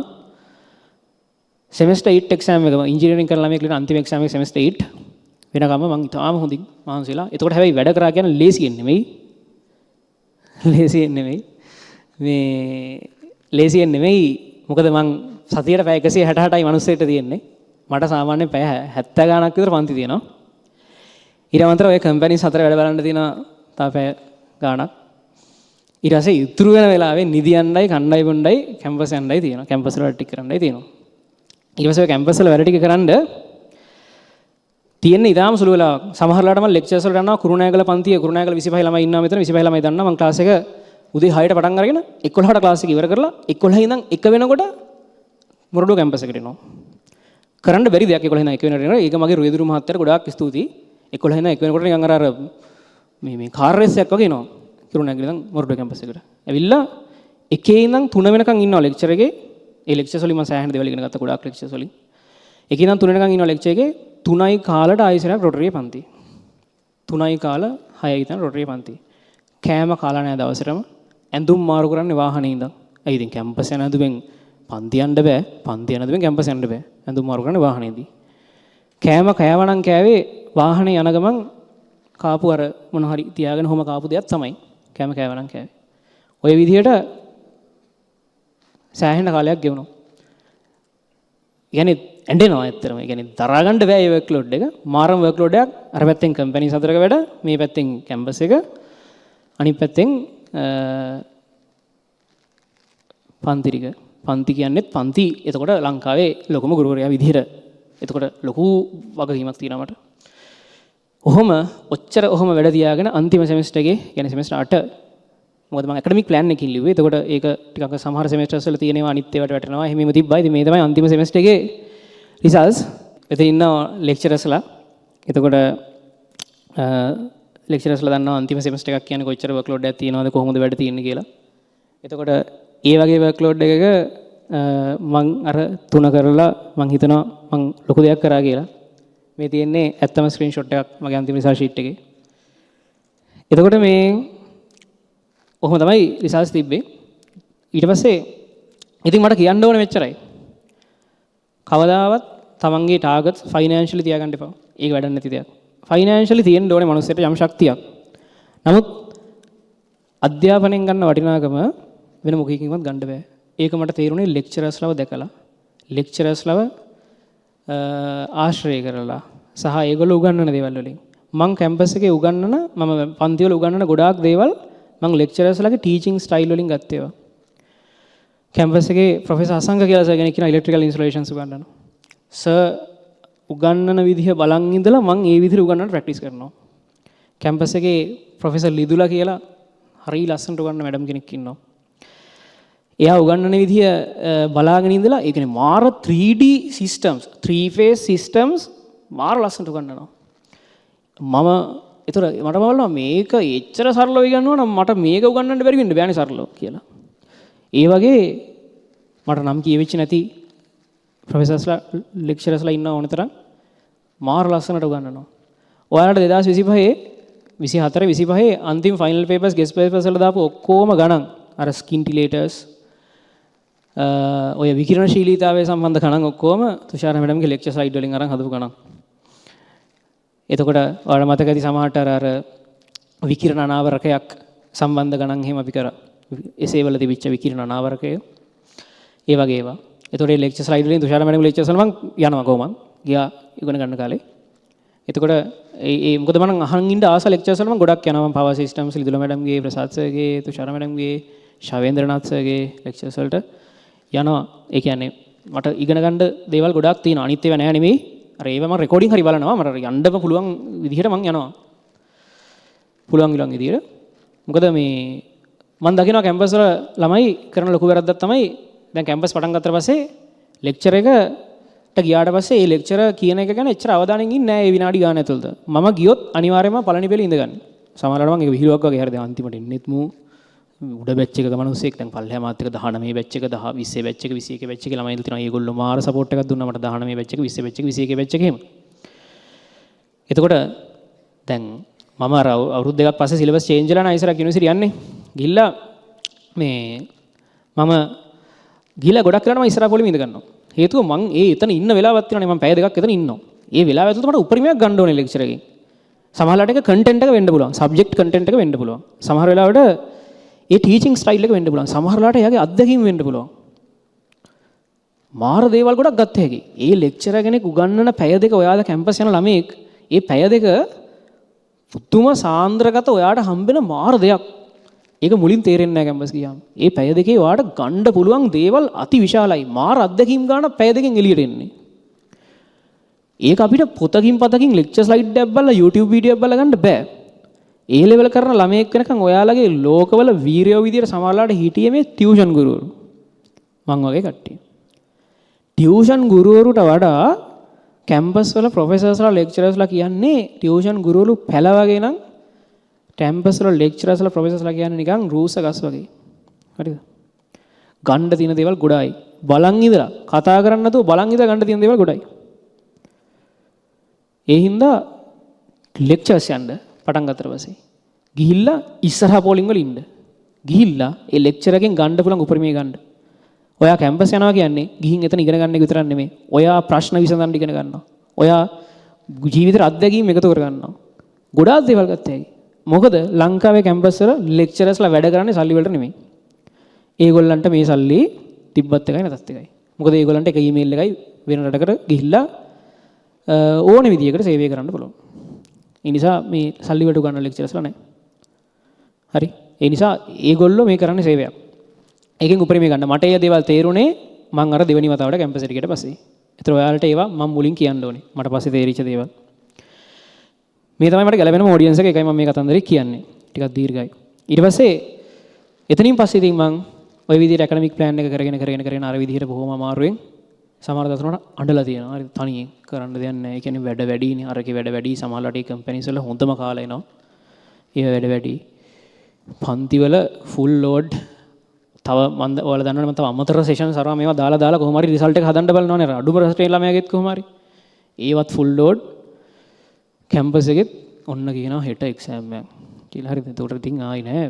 සෙමෙස්ටර් 8 එක්සෑම් එක, ඉංජිනේරින් කරන ළමයෙක් ලියන අන්තිම එක්සෑම් එක සෙමෙස්ටර් 8 වෙනකම්ම මං ඉතාම හොඳින් මහන්සි වෙලා. එතකොට හැබැයි වැඩ කරා කියන්නේ ලේසියෙන් නෙමෙයි. ලේසියෙන් නෙමෙයි. මේ ලේසියෙන් නෙමෙයි. මොකද මං සතියට පැය 168යි මිනිස්සෙක්ට තියෙන්නේ. මට සාමාන්‍යයෙන් පැය 70 ගාණක් විතර පන්ති තියෙනවා. ඊට අමතරව ඔය කම්පැනිස් හතර වැඩ බලන්න තියෙනවා තව පැය ගාණක්. ඊට පස්සේ ඉතුරු වෙන වෙලාවේ නිදියන්නයි කණ්ඩයි බොණ්ඩයි කැම්පස් යන්නයි තියෙනවා. කැම්පස් වල වැඩ ටික කරන්නයි තියෙනවා. ඊට පස්සේ ඔය කැම්පස් වල වැඩ ටික කරන්න තියෙන්නේ ඉතාම සුළු වෙලාවක්. සමහර වෙලාවට මම ලෙක්චර්ස් වලට යනවා කුරුණෑගල පන්තිය, කුරුණෑගල 25 ළමයි ඉන්නවා මෙතන, 25 ළමයි දන්නවා. මම ක්ලාස් එක උදේ 6ට පටන් අරගෙන 11ට ක්ලාස් එක ඉවර කරලා 11 ඉඳන් 1 වෙනකොට මොරටුව කැම්පස් එකට එනවා. කරන්න බැරි දෙයක් 11 ඉඳන් 1 වෙනකොට එනවා. ඒක මගේ රුවේදුරු මහත්තයාට ගොඩාක් ස්තුතියි. 11 ඉඳන් 1 වෙනකොට නිකන් අර අර මේ මේ කාර් රේස් එකක් වගේ එනවා. කුරුණෑගල ඉඳන් මොරටුව කැම්පස් එකට. ඇවිල්ලා එකේ ඉඳන් 3 වෙනකන් ඉන්නවා ලෙක්චර් එකේ. ඒ ලෙක්චර්ස් වලින් මම සෑහෙන දේවල් ඉගෙන ගත්තා, ගොඩාක් ලෙක්චර්ස් වලින්. එකේ ඉඳන් 3 වෙනකන් ඉන්නවා ලෙක්චර් එකේ. 3යි කාලට ආයෙසරක් රොටරියේ පන්ති. 3යි කාල 6යි ඉඳන් රොටරියේ පන්ති. කෑම කාලා නෑ දවසටම. ඇඳුම් මාරු කරන්නේ වාහනේ ඉඳන්. ඇයි ඉතින් කැම්පස් යන ඇඳුමෙන් පන්ති යන්න බෑ. පන්ති යන ඇඳුමෙන් කැම්පස් යන්න බෑ. ඇඳුම් මාරු කරන්නේ වාහනේදී. කෑම කෑවනම් කෑවේ වාහනේ යන ගමන් කාපු අර මොන හරි තියාගෙන ඔහොම කාපු දෙයක් තමයි. කෑම කෑවනම් කෑවේ. ඔය විදිහට සෑහෙන කාලයක් ගෙවුණා. කියන්නේ ඇඬෙනවා ඇත්තටම. ඒ කියන්නේ දරා ගන්න බෑ මේ වර්ක්ලෝඩ් එක. මාරම වර්ක්ලෝඩ් එකක්. අර පැත්තෙන් කම්පැනි හතරක වැඩ, මේ පැත්තෙන් කැම්පස් එක, අනිත් පැත්තෙන් පන්ති ටික. පන්ති කියන්නේත් පන්ති එතකොට ලංකාවේ ලොකුම ගුරුවරයා විදිහට. එතකොට ලොකු වගකීමක් තියෙනවා මට. ඔහොම ඔච්චර ඔහොම වැඩ තියාගෙන අන්තිම සෙමෙස්ටර් එකේ, කියන්නේ සෙමෙස්ටර් 8, මොකද මම ඇකඩමික් ප්ලෑන් එකකින් ලිව්වේ. එතකොට ඒක ටිකක් සමහර සෙමෙස්ටර්ස් වල තියෙන ඒවා අනිත් ඒවාට වැටෙනවා. එහෙම එහෙම තිබ්බා. ඉතින් මේ තමයි අන්තිම සෙමෙස්ටර් එකේ රිසල්ට්ස්. එතන ඉන්න ලෙක්චරර්ස්ලා. එතකොට ලෙක්චරර්ස්ලා දන්නවා අන්තිම සෙමෙස්ටර් එකක් කියන්නේ කොච්චර වර්ක්ලෝඩ් එකක් තියෙනවද, කොහොමද වැඩ තියෙන්නේ කියලා. එතකොට ඒ වගේ වර්ක්ලෝඩ් එකක මං අර තුන කරලා මං හිතනවා මං ලොකු දෙයක් කරා කියලා. මේ තියෙන්නේ ඇත්තම ස්ක්‍රීන්ෂොට් එකක් මගේ අන්තිම රිසල්ට් ෂීට් එකේ. එතකොට මේ ඔහොම තමයි රිසල්ට්ස් තිබ්බේ. ඊට පස්සේ ඉතින් මට කියන්න ඕනේ මෙච්චරයි. කවදාවත් තමන්ගේ ටාගට්ස් ෆයිනෑන්ෂියලි තියාගන්න එපා. ඒක වැඩක් නැති දෙයක්. ෆයිනෑන්ෂියලි තියෙන්න ඕනේ මනුස්සයට යම් ශක්තියක්. නමුත් අධ්‍යාපනයෙන් ගන්න වටිනාකම වෙන මොකකින්වත් ගන්න බෑ. ඒක මට තේරුණේ ලෙක්චරර්ස්ලව දැකලා. ලෙක්චරර්ස්ලව ආශ්‍රය කරලා සහ ඒගොල්ලෝ උගන්වන දේවල් වලින්. මං කැම්පස් එකේ උගන්වන, මම පන්ති වල උගන්වන ගොඩාක් දේවල් මං ලෙක්චරර්ස්ලාගේ ටීචිං ස්ටයිල් වලින් ගත්ත ඒවා. කැම්පස් එකේ ප්‍රොෆෙසර් අසංග කියලා සර් කෙනෙක් ඉන්නවා, ඉලෙක්ට්‍රිකල් ඉන්ස්ටලේෂන්ස් උගන්වනවා. සර් උගන්වන විදිහ බලන් ඉඳලා මං ඒ විදිහට උගන්වන්න ප්‍රැක්ටිස් කරනවා. කැම්පස් එකේ ප්‍රොෆෙසර් ලිදුලා කියලා හරි ලස්සනට උගන්වන මැඩම් කෙනෙක් ඉන්නවා. එයා උගන්වන විදිහ බලාගෙන ඉඳලා, ඒ කියන්නේ මාර 3D systems, 3 phase systems මාර ලස්සනට උගන්වනවා. මම ඒතර මට බලනවා මේක එච්චර සරලව ඉගන්නුවා නම් මට මේක උගන්වන්න බැරි වෙන්න බෑනේ සරලව කියලා. ඒ වගේ මට නම් කියවෙච්ච නැති ප්‍රොෆෙසර්ස්ලා, ලෙක්චරර්ස්ලා ඉන්න ඕන තරම් මාර ලස්සනට උගන්වනවා. ඔයාලට 2025, 24, 25 අන්තිම ෆයිනල් පේපර්ස්, ගෙස්ට් පේපර්ස් වල දාපු ඔක්කොම ගණන්, අර ස්කින්ටිලේටර්ස්, ඔය විකිරණශීලීතාවය සම්බන්ධ ගණන් ඔක්කොම තුෂාර මැඩම්ගේ ලෙක්චර් ස්ලයිඩ් වලින් අරන් හදපු ගණන්. එතකොට ඔයාලට මතක ඇති සමහරට අර අර විකිරණ අනාවරකයක් සම්බන්ධ ගණන් එහෙම අපි කරා. එසේ වල තිබිච්ච විකිරණ අනාවරකය, ඒ වගේ ඒවා. එතකොට මේ ලෙක්චර් ස්ලයිඩ් වලින් තුෂාර මැඩම්ගේ ලෙක්චර්ස් වල මං යනවා කොහොමද? ගියා ඉගෙන ගන්න කාලේ. එතකොට ඒ ඒ මොකද මං අහන් ඉන්න ආස ලෙක්චර්ස් වල මං ගොඩක් යනවා. මං පවර් සිස්ටම්ස් ලිදුල මැඩම්ගේ, ප්‍රසාද් සර්ගේ, තුෂාර මැඩම්ගේ, ශවේන්ද්‍රනාත් සර්ගේ ලෙක්චර්ස් වලට යනවා. ඒ කියන්නේ මට ඉගෙන ගන්න දේවල් ගොඩාක් තියෙනවා. අනිත් ඒවා නෑ නෙමෙයි. අර ඒවා මං රෙකෝඩින් හරි බලනවා. මට යන්නම පුළුවන් විදිහට මං යනවා. පුළුවන් විලං විදිහට. මොකද මේ මං දකිනවා කැම්පස් වල ළමයි කරන ලොකු වැරද්දක් තමයි, දැන් කැම්පස් පටන් ගත්තට පස්සේ ලෙක්චර් එකට ගියාට පස්සේ ඒ ලෙක්චරර් කියන එක ගැන එච්චර අවධානයෙන් ඉන්නේ නෑ ඒ විනාඩි ගාන ඇතුළත. මම ගියොත් අනිවාර්යයෙන්ම පළවෙනි පෙළ ඉඳගන්න. සමහරවිට මං ඒක විහිළුවක් වගේ හරි දැන් අන්තිමට එන්නෙත් මූ උඩ බැච් එකක මිනිස්සෙක්, දැන් පල්ලෙහා මාත් එක්ක 19 බැච් එක, 10 20 බැච් එක, 21 බැච් එකේ ළමයි ඉඳලා තියෙනවා. ඒගොල්ලෝ මාර සපෝට් එකක් දුන්නා මට 19 බැච් එක, 20 බැච් එක, 21 බැච් එක එහෙම. එතකොට දැන් මම අර අවුරුදු 2ක් පස්සේ සිලබස් චේන්ජ් වෙලා නා ඉස්සරහ යුනිවර්සිටි යන්නේ. ගිහිල්ලා මේ මම ගිහිල්ලා ගොඩක් වෙලාවට මම ඉස්සරහ පොලිමේ ඉඳ ගන්නවා. හේතුව මං ඒ එතන ඉන්න වෙලාවක් තියෙනවානේ, මං පැය 2ක් එතන ඉන්නවා. ඒ වෙලාව ඇතුළත මට උපරිමයක් ගන්න ඕනේ ලෙක්චර් එකෙන්. සමහරවිට ඒක කන්ටෙන්ට් එක වෙන්න පුළුවන්. සබ්ජෙක්ට් කන්ටෙන්ට් එක වෙන්න පුළුවන්. සමහර වෙලාවට ඒ ටීචිං ස්ටයිල් එක වෙන්න පුළුවන්. සමහර වෙලාවට එයාගේ අත්දැකීම් වෙන්න පුළුවන්. මාර දේවල් ගොඩක් ගත්ත හැකි. ඒ ලෙක්චරර් කෙනෙක් උගන්වන පැය දෙක ඔයාලා කැම්පස් යන ළමයෙක් ඒ පැය දෙක පුදුම සාන්ද්‍රගත ඔයාට හම්බෙන මාර දෙයක්. ඒක මුලින් තේරෙන්නේ නැහැ කැම්පස් ගියාම. ඒ පැය දෙකේ ඔයාට ගන්න පුළුවන් දේවල් අති විශාලයි. මාර අත්දැකීම් ගන්න පැය දෙකෙන් එළියට එන්නේ. ඒක අපිට පොතකින් පතකින් ලෙක්චර් ස්ලයිඩ් එකක් බලලා YouTube video එකක් බලලා ගන්න බෑ. ඒ ලෙවල් කරන ළමයෙක් වෙනකන් ඔයාලගේ ලෝකවල වීරයෝ විදියට සමහරලාට හිටියේ මේ ටියුෂන් ගුරුවරු. මං වගේ කට්ටිය. ටියුෂන් ගුරුවරුට වඩා කැම්පස් වල ප්‍රොෆෙසර්ස්ලා ලෙක්චරර්ස්ලා කියන්නේ ටියුෂන් ගුරුවරු පැල වගේ නම්, කැම්පස් වල ලෙක්චරර්ස්ලා ප්‍රොෆෙසර්ස්ලා කියන්නේ නිකන් රූස ගස් වගේ. හරිද? ගණ්ඩ තියෙන දේවල් ගොඩායි. බලන් ඉඳලා කතා කරන්න නැතුව බලන් ඉඳලා ගන්න තියෙන දේවල් ගොඩයි. ඒ හින්දා ලෙක්චර්ස් යන්න පටන් ගත්තට පස්සේ ගිහිල්ලා ඉස්සරහා පෝලිං වල ඉන්න. ගිහිල්ලා ඒ ලෙක්චර් එකෙන් ගන්න පුළුවන් උපරිමය ගන්න. ඔයා කැම්පස් යනවා කියන්නේ ගිහින් එතන ඉගෙන ගන්න එක විතරක් නෙමෙයි. ඔයා ප්‍රශ්න විසඳන්න ඉගෙන ගන්නවා. ඔයා ජීවිතේට අත්දැකීම් එකතු කර ගන්නවා. ගොඩාක් දේවල් ගත්ත හැකි. මොකද ලංකාවේ කැම්පස් වල ලෙක්චරර්ස්ලා වැඩ කරන්නේ සල්ලි වලට නෙමෙයි. ඒගොල්ලන්ට මේ සල්ලි තිබ්බත් එකයි නැතත් එකයි. මොකද ඒගොල්ලන්ට එක ඊමේල් එකයි වෙන රටකට ගිහිල්ලා ඕන විදියකට සේවය කරන්න පුළුවන්. ඒ නිසා මේ සල්ලි වලට උගන්වන ලෙක්චරර්ස්ලා නැහැ. හරි. ඒ නිසා ඒගොල්ලෝ මේ කරන්නේ සේවයක්. ඒකෙන් උපරිමය ගන්න. මට ඒ දේවල් තේරුනේ මං අර දෙවෙනි වතාවට කැම්පස් එකට ගියට පස්සේ. ඒතර ඔයාලට ඒවා මං මුලින් කියන්න ඕනේ. මට පස්සේ තේරිච්ච දේවල්. මේ තමයි මට ගැලපෙනම ඔඩියන්ස් එක. ඒකයි මම මේ කතන්දරේ කියන්නේ. ටිකක් දීර්ඝයි. ඊට පස්සේ එතනින් පස්සේ ඉතින් මං ඔය විදිහට ඇකඩමික් ප්ලෑන් එක කරගෙන කරගෙන කරගෙන අර විදිහට බොහොම අමාරුවෙන් සමහර දවස්වල අඬලා තියෙනවා. හරි, තනියෙන් කරන්න දෙයක් නැහැ. ඒ කියන්නේ වැඩ වැඩිනේ. අරකේ වැඩ වැඩි. සමහරලාට ඒ කම්පැනිස් වල හොඳම කාලය එනවා. ඒ වැඩ වැඩි. පන්තිවල ෆුල් ලෝඩ්. තව මන් ඔයාලා දන්නවනේ මම තව අමතර සෙෂන්ස් අරවා මේවා දාලා දාලා කොහොම හරි රිසල්ට් එක හදන්න බලනවනේ. අර අඩුම රටේ ළමයාගෙත් කොහොම හරි. ඒවත් ෆුල් ලෝඩ්. කැම්පස් එකෙත් ඔන්න කියනවා හෙට එක්සෑම් එකක් කියලා. හරිද? එතකොට ඉතින් ආයි නෑ.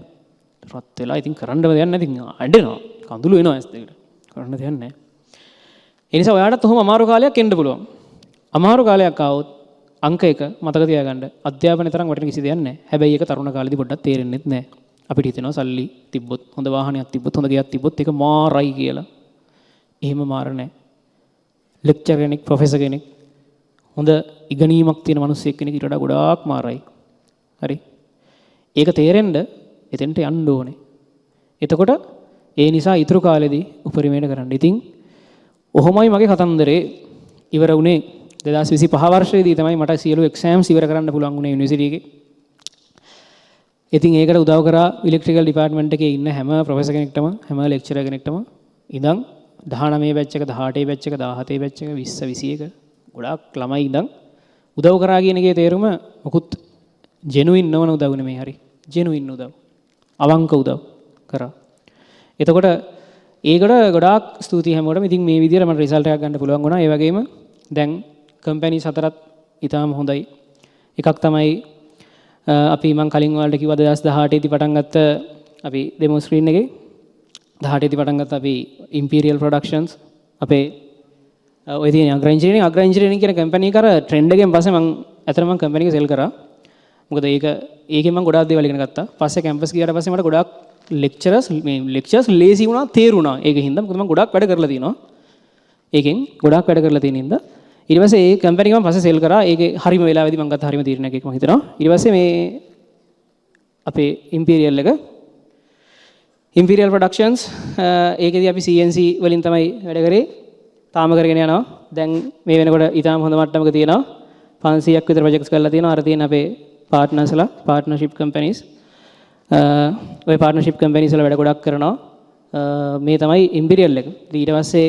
රත් වෙලා ඉතින් කරන්න දෙයක් නැහැ. ඉතින් ඇඬෙනවා. කඳුළු එනවා ඇස් දෙකට. කරන්න දෙයක් නැහැ. ඒ නිසා ඔයාටත් ඔහොම අමාරු කාලයක් එන්න පුළුවන්. අමාරු කාලයක් ආවොත් අංක එක මතක තියාගන්න, අධ්‍යාපනය තරම් වටින කිසි දෙයක් නැහැ. හැබැයි ඒක තරුණ කාලේදී පොඩ්ඩක් තේරෙන්නෙත් නැහැ. අපිට හිතෙනවා සල්ලි තිබ්බොත්, හොඳ වාහනයක් තිබ්බොත්, හොඳ ගෙයක් තිබ්බොත් ඒක මාරයි කියලා. එහෙම මාර නැහැ. ලෙක්චර් කෙනෙක්, ප්‍රොෆෙසර් කෙනෙක්, හොඳ ඉගෙනීමක් තියෙන මිනිස්සෙක් කෙනෙක් ඊට වඩා ගොඩාක් මාරයි. හරි. ඒක තේරෙන්න එතෙන්ට යන්න ඕනේ. එතකොට ඒ නිසා ඉතුරු කාලෙදී උපරිමයට කරන්න. ඉතින් ඔහොමයි මගේ කතන්දරේ ඉවර වුණේ. 2025 වර්ෂයේදී තමයි මට සියලු එක්සෑම්ස් ඉවර කරන්න පුළුවන් වුණේ යුනිවර්සිටි එකේ. ඉතින් ඒකට උදව් කරා ඉලෙක්ට්‍රිකල් ඩිපාර්ට්මන්ට් එකේ ඉන්න හැම ප්‍රොෆෙසර් කෙනෙක්ටම, හැම ලෙක්චරර් කෙනෙක්ටම. ඉඳන් 19 බැච් එක, 18 බැච් එක, 17 බැච් එක, 20, 21 ගොඩාක් ළමයි ඉඳන් උදව් කරා කියන එකේ තේරුම මොකුත් ජෙනුයින් නොවන උදව් නෙමෙයි, හරි. ජෙනුයින් උදව්. අවංක උදව් කරා. එතකොට ඒකට ගොඩාක් ස්තුතියි හැමෝටම. ඉතින් මේ විදිහට මට රිසල්ට් එකක් ගන්න පුළුවන් වුණා. ඒ වගේම දැන් කම්පැනිස් හතරත් ඉතාම හොඳයි. එකක් තමයි අපි මං කලින් ඔයාලට කිව්වා 2018 දී පටන් ගත්ත අපි ඩෙමෝ ස්ක්‍රීන් එකේ 18 දී පටන් ගත්ත අපි ඉම්පීරියල් ප්‍රොඩක්ෂන්ස්. අපේ ඔය තියෙන අග්‍රා ඉන්ජිනියරින්. අග්‍රා ඉන්ජිනියරින් කියන කම්පැනි එක අර ට්‍රෙන්ඩ් එකෙන් පස්සේ මං ඇත්තටම මං කම්පැනි එක සෙල් කරා. මොකද ඒකෙන් මං ගොඩාක් දේවල් ඉගෙන ගත්තා. පස්සේ කැම්පස් ගියාට පස්සේ මට ගොඩාක් ලෙක්චරර්ස් මේ ලෙක්චර්ස් ලේසි වුණා, තේරුණා. ඒක හින්දා, මොකද මං ගොඩාක් වැඩ කරලා තියෙනවා. ඒකෙන් ගොඩාක් වැඩ කරලා තියෙන හින්දා ඊට පස්සේ ඒ කම්පැනි එක මම පස්සේ සෙල් කරා. ඒකේ හරිම වෙලාවෙදී මං ගත්ත හරිම තීරණයක් ඒක මං හිතනවා. ඊට පස්සේ මේ අපේ ඉම්පීරියල් එක, ඉම්පීරියල් ප්‍රොඩක්ෂන්ස්, ඒකෙදි අපි CNC වලින් තමයි වැඩ කරේ. තාම කරගෙන යනවා. දැන් මේ වෙනකොට ඉතාම හොඳ මට්ටමක තියෙනවා. 500ක් විතර ප්‍රොජෙක්ට්ස් කරලා තියෙනවා. අර තියෙන අපේ පාර්ට්නර්ස්ලා, පාර්ට්නර්ෂිප් කම්පැනිස්. ඔය පාර්ට්නර්ෂිප් කම්පැනිස් වල වැඩ ගොඩක් කරනවා. මේ තමයි ඉම්පීරියල් එක. ඊට පස්සේ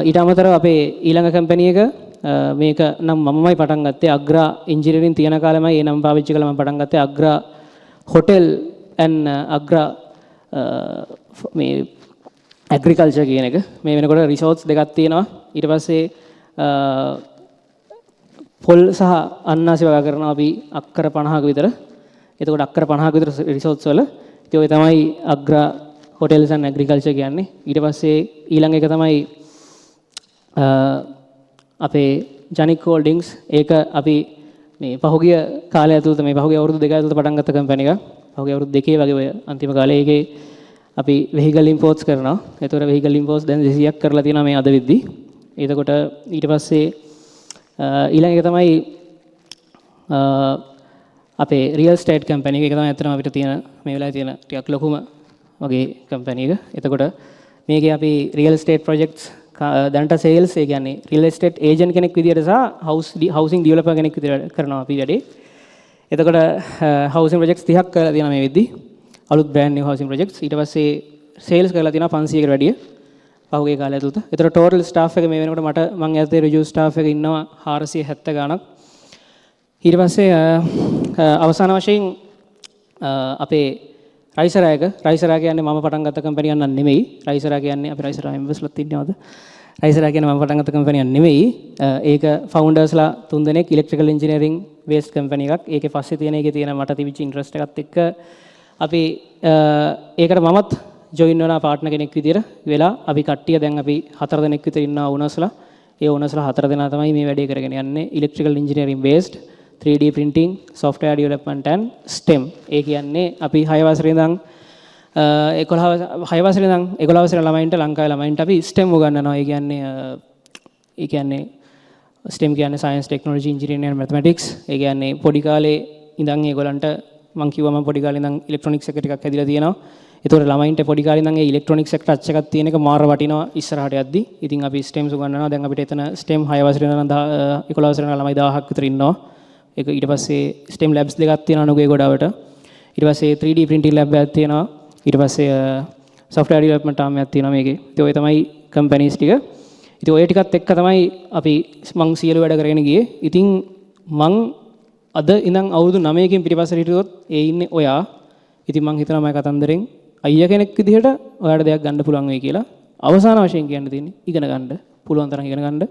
ඊට අමතරව අපේ ඊළඟ කම්පැනි එක, මේක නම් මමමයි පටන් ගත්තේ. අග්‍රා ඉන්ජිනියරින් තියෙන කාලෙමයි ඒ නම පාවිච්චි කරලා මම පටන් ගත්තේ අග්‍රා හොටෙල් ඇන් අග්‍රා මේ ඇග්‍රිකල්චර් කියන එක. මේ වෙනකොට රිසෝට්ස් දෙකක් තියෙනවා. ඊට පස්සේ පොල් සහ අන්නාසි වගා කරනවා අපි අක්කර 50ක විතර. එතකොට අක්කර 50ක විතර රිසෝට්ස් වල. ඉතින් ඔය තමයි අග්‍රා හොටෙල්ස් ඇන්ඩ් ඇග්‍රිකල්චර් කියන්නේ. ඊට පස්සේ ඊළඟ එක තමයි අපේ ජනික් හෝල්ඩින්ග්ස්. ඒක අපි මේ පහුගිය කාලය ඇතුළත, මේ පහුගිය අවුරුදු 2 ඇතුළත පටන් ගත්ත කම්පැනි එකක්. පහුගිය අවුරුදු 2 වගේ ඔය අන්තිම කාලේ ඒකේ අපි වෙහිකල් ඉම්පෝට්ස් කරනවා. එතකොට වෙහිකල් ඉම්පෝට්ස් දැන් 200ක් කරලා තියෙනවා මේ අද වෙද්දි. එතකොට ඊට පස්සේ ඊළඟ එක තමයි අපේ රියල් ස්ටේට් කම්පැනි එක. ඒක තමයි ඇත්තටම අපිට තියෙන මේ වෙලාවේ තියෙන ටිකක් ලොකුම වගේ කම්පැනි එක. එතකොට මේකේ අපි රියල් ස්ටේට් ප්‍රොජෙක්ට්ස් දැනට සේල්ස්, ඒ කියන්නේ රියල් එස්ටේට් ඒජන්ට් කෙනෙක් විදියට සහ හවුසින් ඩෙවලොපර් කෙනෙක් විදියට කරනවා අපි වැඩේ. එතකොට හවුසින් ප්‍රොජෙක්ට්ස් 30ක් කරලා තියෙනවා මේ වෙද්දි. අලුත් බ්‍රෑන්ඩ් නිව් හවුසින් ප්‍රොජෙක්ට්ස්. ඊට පස්සේ සේල්ස් කරලා තියෙනවා 500කට වැඩිය පහුගිය කාලය ඇතුළත. එතකොට ටෝටල් ස්ටාෆ් එක මේ වෙනකොට මං යටතේ ඍජු ස්ටාෆ් එක ඉන්නවා 470 ගාණක්. ඊට පස්සේ අවසාන වශයෙන් අපේ රයිසරා එක. රයිසරා කියන්නේ මම පටන් ගත්ත කම්පැනි එකක් නන් නෙමෙයි. රයිසරා කියන්නේ අපි රයිසරා මෙම්බර්ස්ලත් ඉන්නවද? රයිසරා කියන්නේ මම පටන් ගත්ත කම්පැනි එකක් නෙමෙයි. ඒක ෆවුන්ඩර්ස්ලා තුන් දෙනෙක් ඉලෙක්ට්‍රිකල් ඉන්ජිනියරින් බේස්ඩ් කම්පැනි එකක්. ඒකේ පස්සේ තියෙන ඒකේ තියෙන මට තිබිච්ච ඉන්ට්‍රස්ට් එකත් එක්ක අපි ඒකට මමත් ජොයින් වෙනා පාර්ට්නර් කෙනෙක් විදියට වෙලා අපි කට්ටිය දැන් අපි හතර දෙනෙක් විතර ඉන්නවා ඕනර්ස්ලා. ඒ ඕනර්ස්ලා හතර දෙනා තමයි මේ වැඩේ කරගෙන යන්නේ. Electrical engineering based, 3D printing, software development and STEM. ඒ කියන්නේ අපි 6 වසරේ ඉඳන් 11, 6 වසරේ ඉඳන් 11 වසරේ ළමයින්ට, ලංකාවේ ළමයින්ට අපි STEM උගන්වනවා. ඒ කියන්නේ STEM කියන්නේ science, technology, engineering and mathematics. ඒ කියන්නේ පොඩි කාලේ ඉඳන් ඒගොල්ලන්ට මං කිව්වා මං පොඩි කාලේ ඉඳන් ඉලෙක්ට්‍රොනික්ස් එක ටිකක් හැදිලා තියෙනවා. ඒතකොට ළමයින්ට පොඩි කාලේ ඉඳන් ඒ ඉලෙක්ට්‍රොනික්ස් එක ටච් එකක් තියෙන එක මාර වටිනවා ඉස්සරහට යද්දි. ඉතින් අපි STEM උගන්වනවා. දැන් අපිට එතන STEM 6 වසරේ ඉඳන් 11 වසරේ ඉඳන් ළමයි 1000ක් විතර ඉන්නවා. ඒක ඊට පස්සේ STEM labs දෙකක් තියෙනවා නුගේගොඩවට. ඊට පස්සේ 3D printing lab එකක් තියෙනවා. ඊට පස්සේ software development arm එකක් තියෙනවා මේකේ. ඉතින් ඔය තමයි කම්පැනිස් ටික. ඉතින් ඔය ටිකත් එක්ක තමයි අපි මං සියලු වැඩ කරගෙන ගියේ. ඉතින් මං අද ඉඳන් අවුරුදු 9කින් පිටිපස්සට හිටියොත් ඒ ඉන්නේ ඔයා. ඉතින් මං හිතනවා මගේ කතන්දරෙන් අයියා කෙනෙක් විදිහට ඔයාට දෙයක් ගන්න පුළුවන් වෙයි කියලා. අවසාන වශයෙන් කියන්න තියෙන්නේ ඉගෙන ගන්න. පුළුවන් තරම් ඉගෙන ගන්න.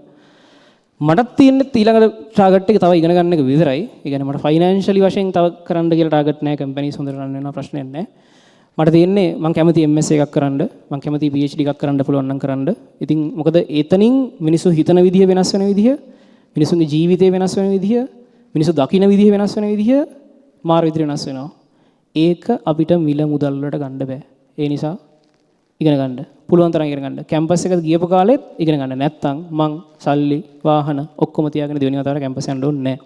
මටත් තියෙන්නේ ඊළඟ ටාගට් එක තව ඉගෙන ගන්න එක විතරයි. ඒ කියන්නේ මට ෆයිනෑන්ෂියලි වශයෙන් තව කරන්න කියලා ටාගට් නෑ. කම්පැනිස් හොඳට රන් වෙනවා, ප්‍රශ්නයක් නෑ. මට තියෙන්නේ මං කැමති MS එකක් කරන්න, මං කැමති PhD එකක් කරන්න පුළුවන් නම් කරන්න. ඉතින් මොකද එතනින් මිනිස්සු හිතන විදිහ වෙනස් වෙන විදිහ, මිනිස්සුන්ගේ ජීවිතය වෙනස් වෙන විදිහ, මිනිස්සු දකින විදිහ වෙනස් වෙන විදිහ මාර විදිහට වෙනස් වෙනවා. ඒක අපිට මිල මුදල් වලට ගන්න බෑ. ඒ නිසා ඉගෙන ගන්න. පුළුවන් තරම් ඉගෙන ගන්න. කැම්පස් එකට ගියපු කාලෙත් ඉගෙන ගන්න. නැත්තම් මං සල්ලි, වාහන ඔක්කොම තියාගෙන දෙවෙනි වතාවට කැම්පස් යන්න ඕනේ නෑ.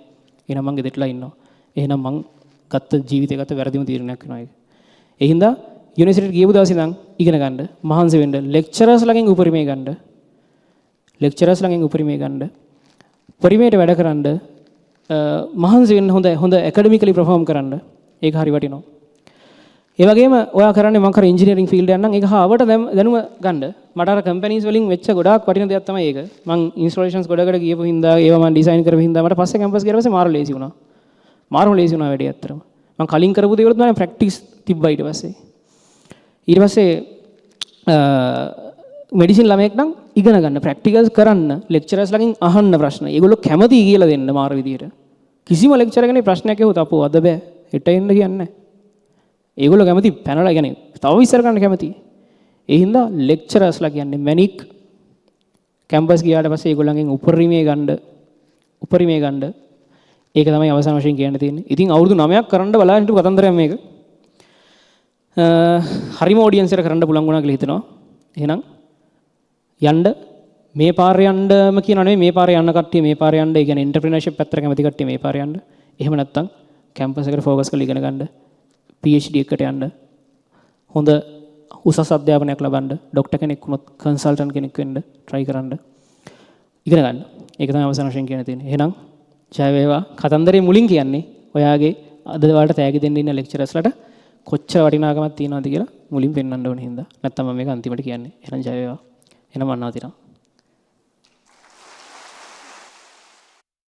එහෙනම් මං ගෙදරටලා ඉන්නවා. එහෙනම් මං ගත්ත ජීවිතේ ගත්ත වැරදිම තීරණයක් වෙනවා ඒක. ඒ හින්දා යුනිවර්සිටියට ගියපු දවසේ ඉඳන් ඉගෙන ගන්න, මහන්සි වෙන්න, ලෙක්චරර්ස් ළඟින් උපරිමය ගන්න. ලෙක්චරර්ස් ළඟින් උපරිමය ගන්න. උපරිමයට වැඩ කරන්න, මහන්සි වෙන්න, හොඳ හොඳ ඇකඩමිකලි පර්ෆෝම් කරන්න. ඒක හරි වටිනවා. ඒ වගේම ඔයා කරන්නේ මං කර ඉංජිනේරින් ෆීල්ඩ් එකක් නම් ඒක හාවට දැනුම ගන්න. මට අර කම්පැනිස් වලින් වෙච්ච ගොඩාක් වටින දෙයක් තමයි ඒක. මං ඉන්ස්ටොලේෂන්ස් ගොඩකට ගියපු හින්දා, ඒවා මං ඩිසයින් කරපු හින්දා මට පස්සේ කැම්පස් ගියට පස්සේ මාර ලේසි වුණා. මාරම ලේසි වුණා වැඩේ ඇත්තටම. මං කලින් කරපු දේවලුත් මම ප්‍රැක්ටිස් තිබ්බා ඊට පස්සේ. ඊට පස්සේ මෙඩිසින් ළමයෙක් නම් ඉගෙන ගන්න, ප්‍රැක්ටිකල්ස් කරන්න, ලෙක්චරර්ස් ළඟින් අහන්න ප්‍රශ්න. ඒගොල්ලෝ කැමතියි කියලා දෙන්න මාර විදියට. කිසිම ලෙක්චරර් කෙනෙක් ප්‍රශ්නයක් ඇහුවොත් අපෝ අද බෑ, හෙට එන්න කියන්නේ නැහැ. ඒගොල්ලෝ කැමති පැනලා, කියන්නේ තව විස්තර කරන්න කැමති. ඒ හින්දා ලෙක්චරර්ස්ලා කියන්නේ මැනික්. කැම්පස් ගියාට පස්සේ ඒගොල්ලන්ගෙන් උපරිමය ගන්න, උපරිමය ගන්න. ඒක තමයි අවසාන වශයෙන් කියන්න තියෙන්නේ. ඉතින් අවුරුදු 9ක් කරන්න බලාගෙන හිටපු කතන්දරයක් මේක. හරිම ඔඩියන්ස් එකට කරන්න පුළුවන් වුණා කියලා හිතනවා. එහෙනම් යන්න මේ පාර යන්නම කියනවා නෙවෙයි, මේ පාර යන්න කට්ටිය මේ පාර යන්න. ඒ කියන්නේ එන්ටර්ප්‍රිනර්ෂිප් පැත්තට කැමති කට්ටිය මේ පාර යන්න. එහෙම නැත්නම් කැම්පස් එකට ෆෝකස් කරලා ඉගෙන ගන්න. PhD එකට යන්න. හොඳ උසස් අධ්‍යාපනයක් ලබන්න. ඩොක්ටර් කෙනෙක් වුණොත් කන්සල්ටන්ට් කෙනෙක් වෙන්න try කරන්න. ඉගෙන ගන්න. ඒක තමයි අවසාන වශයෙන් කියන්න තියෙන්නේ. එහෙනම් ජය වේවා. කතන්දරේ මුලින් කියන්නේ ඔයාගේ අද ඔයාලට තෑගි දෙන්න ඉන්න ලෙක්චරර්ස්ලාට කොච්චර වටිනාකමක් තියෙනවද කියලා මුලින් පෙන්වන්න ඕන හින්දා. නැත්තම් මම මේක අන්තිමට කියන්නේ. එහෙනම් ජය වේවා. එහෙනම් මම නවතිනවා.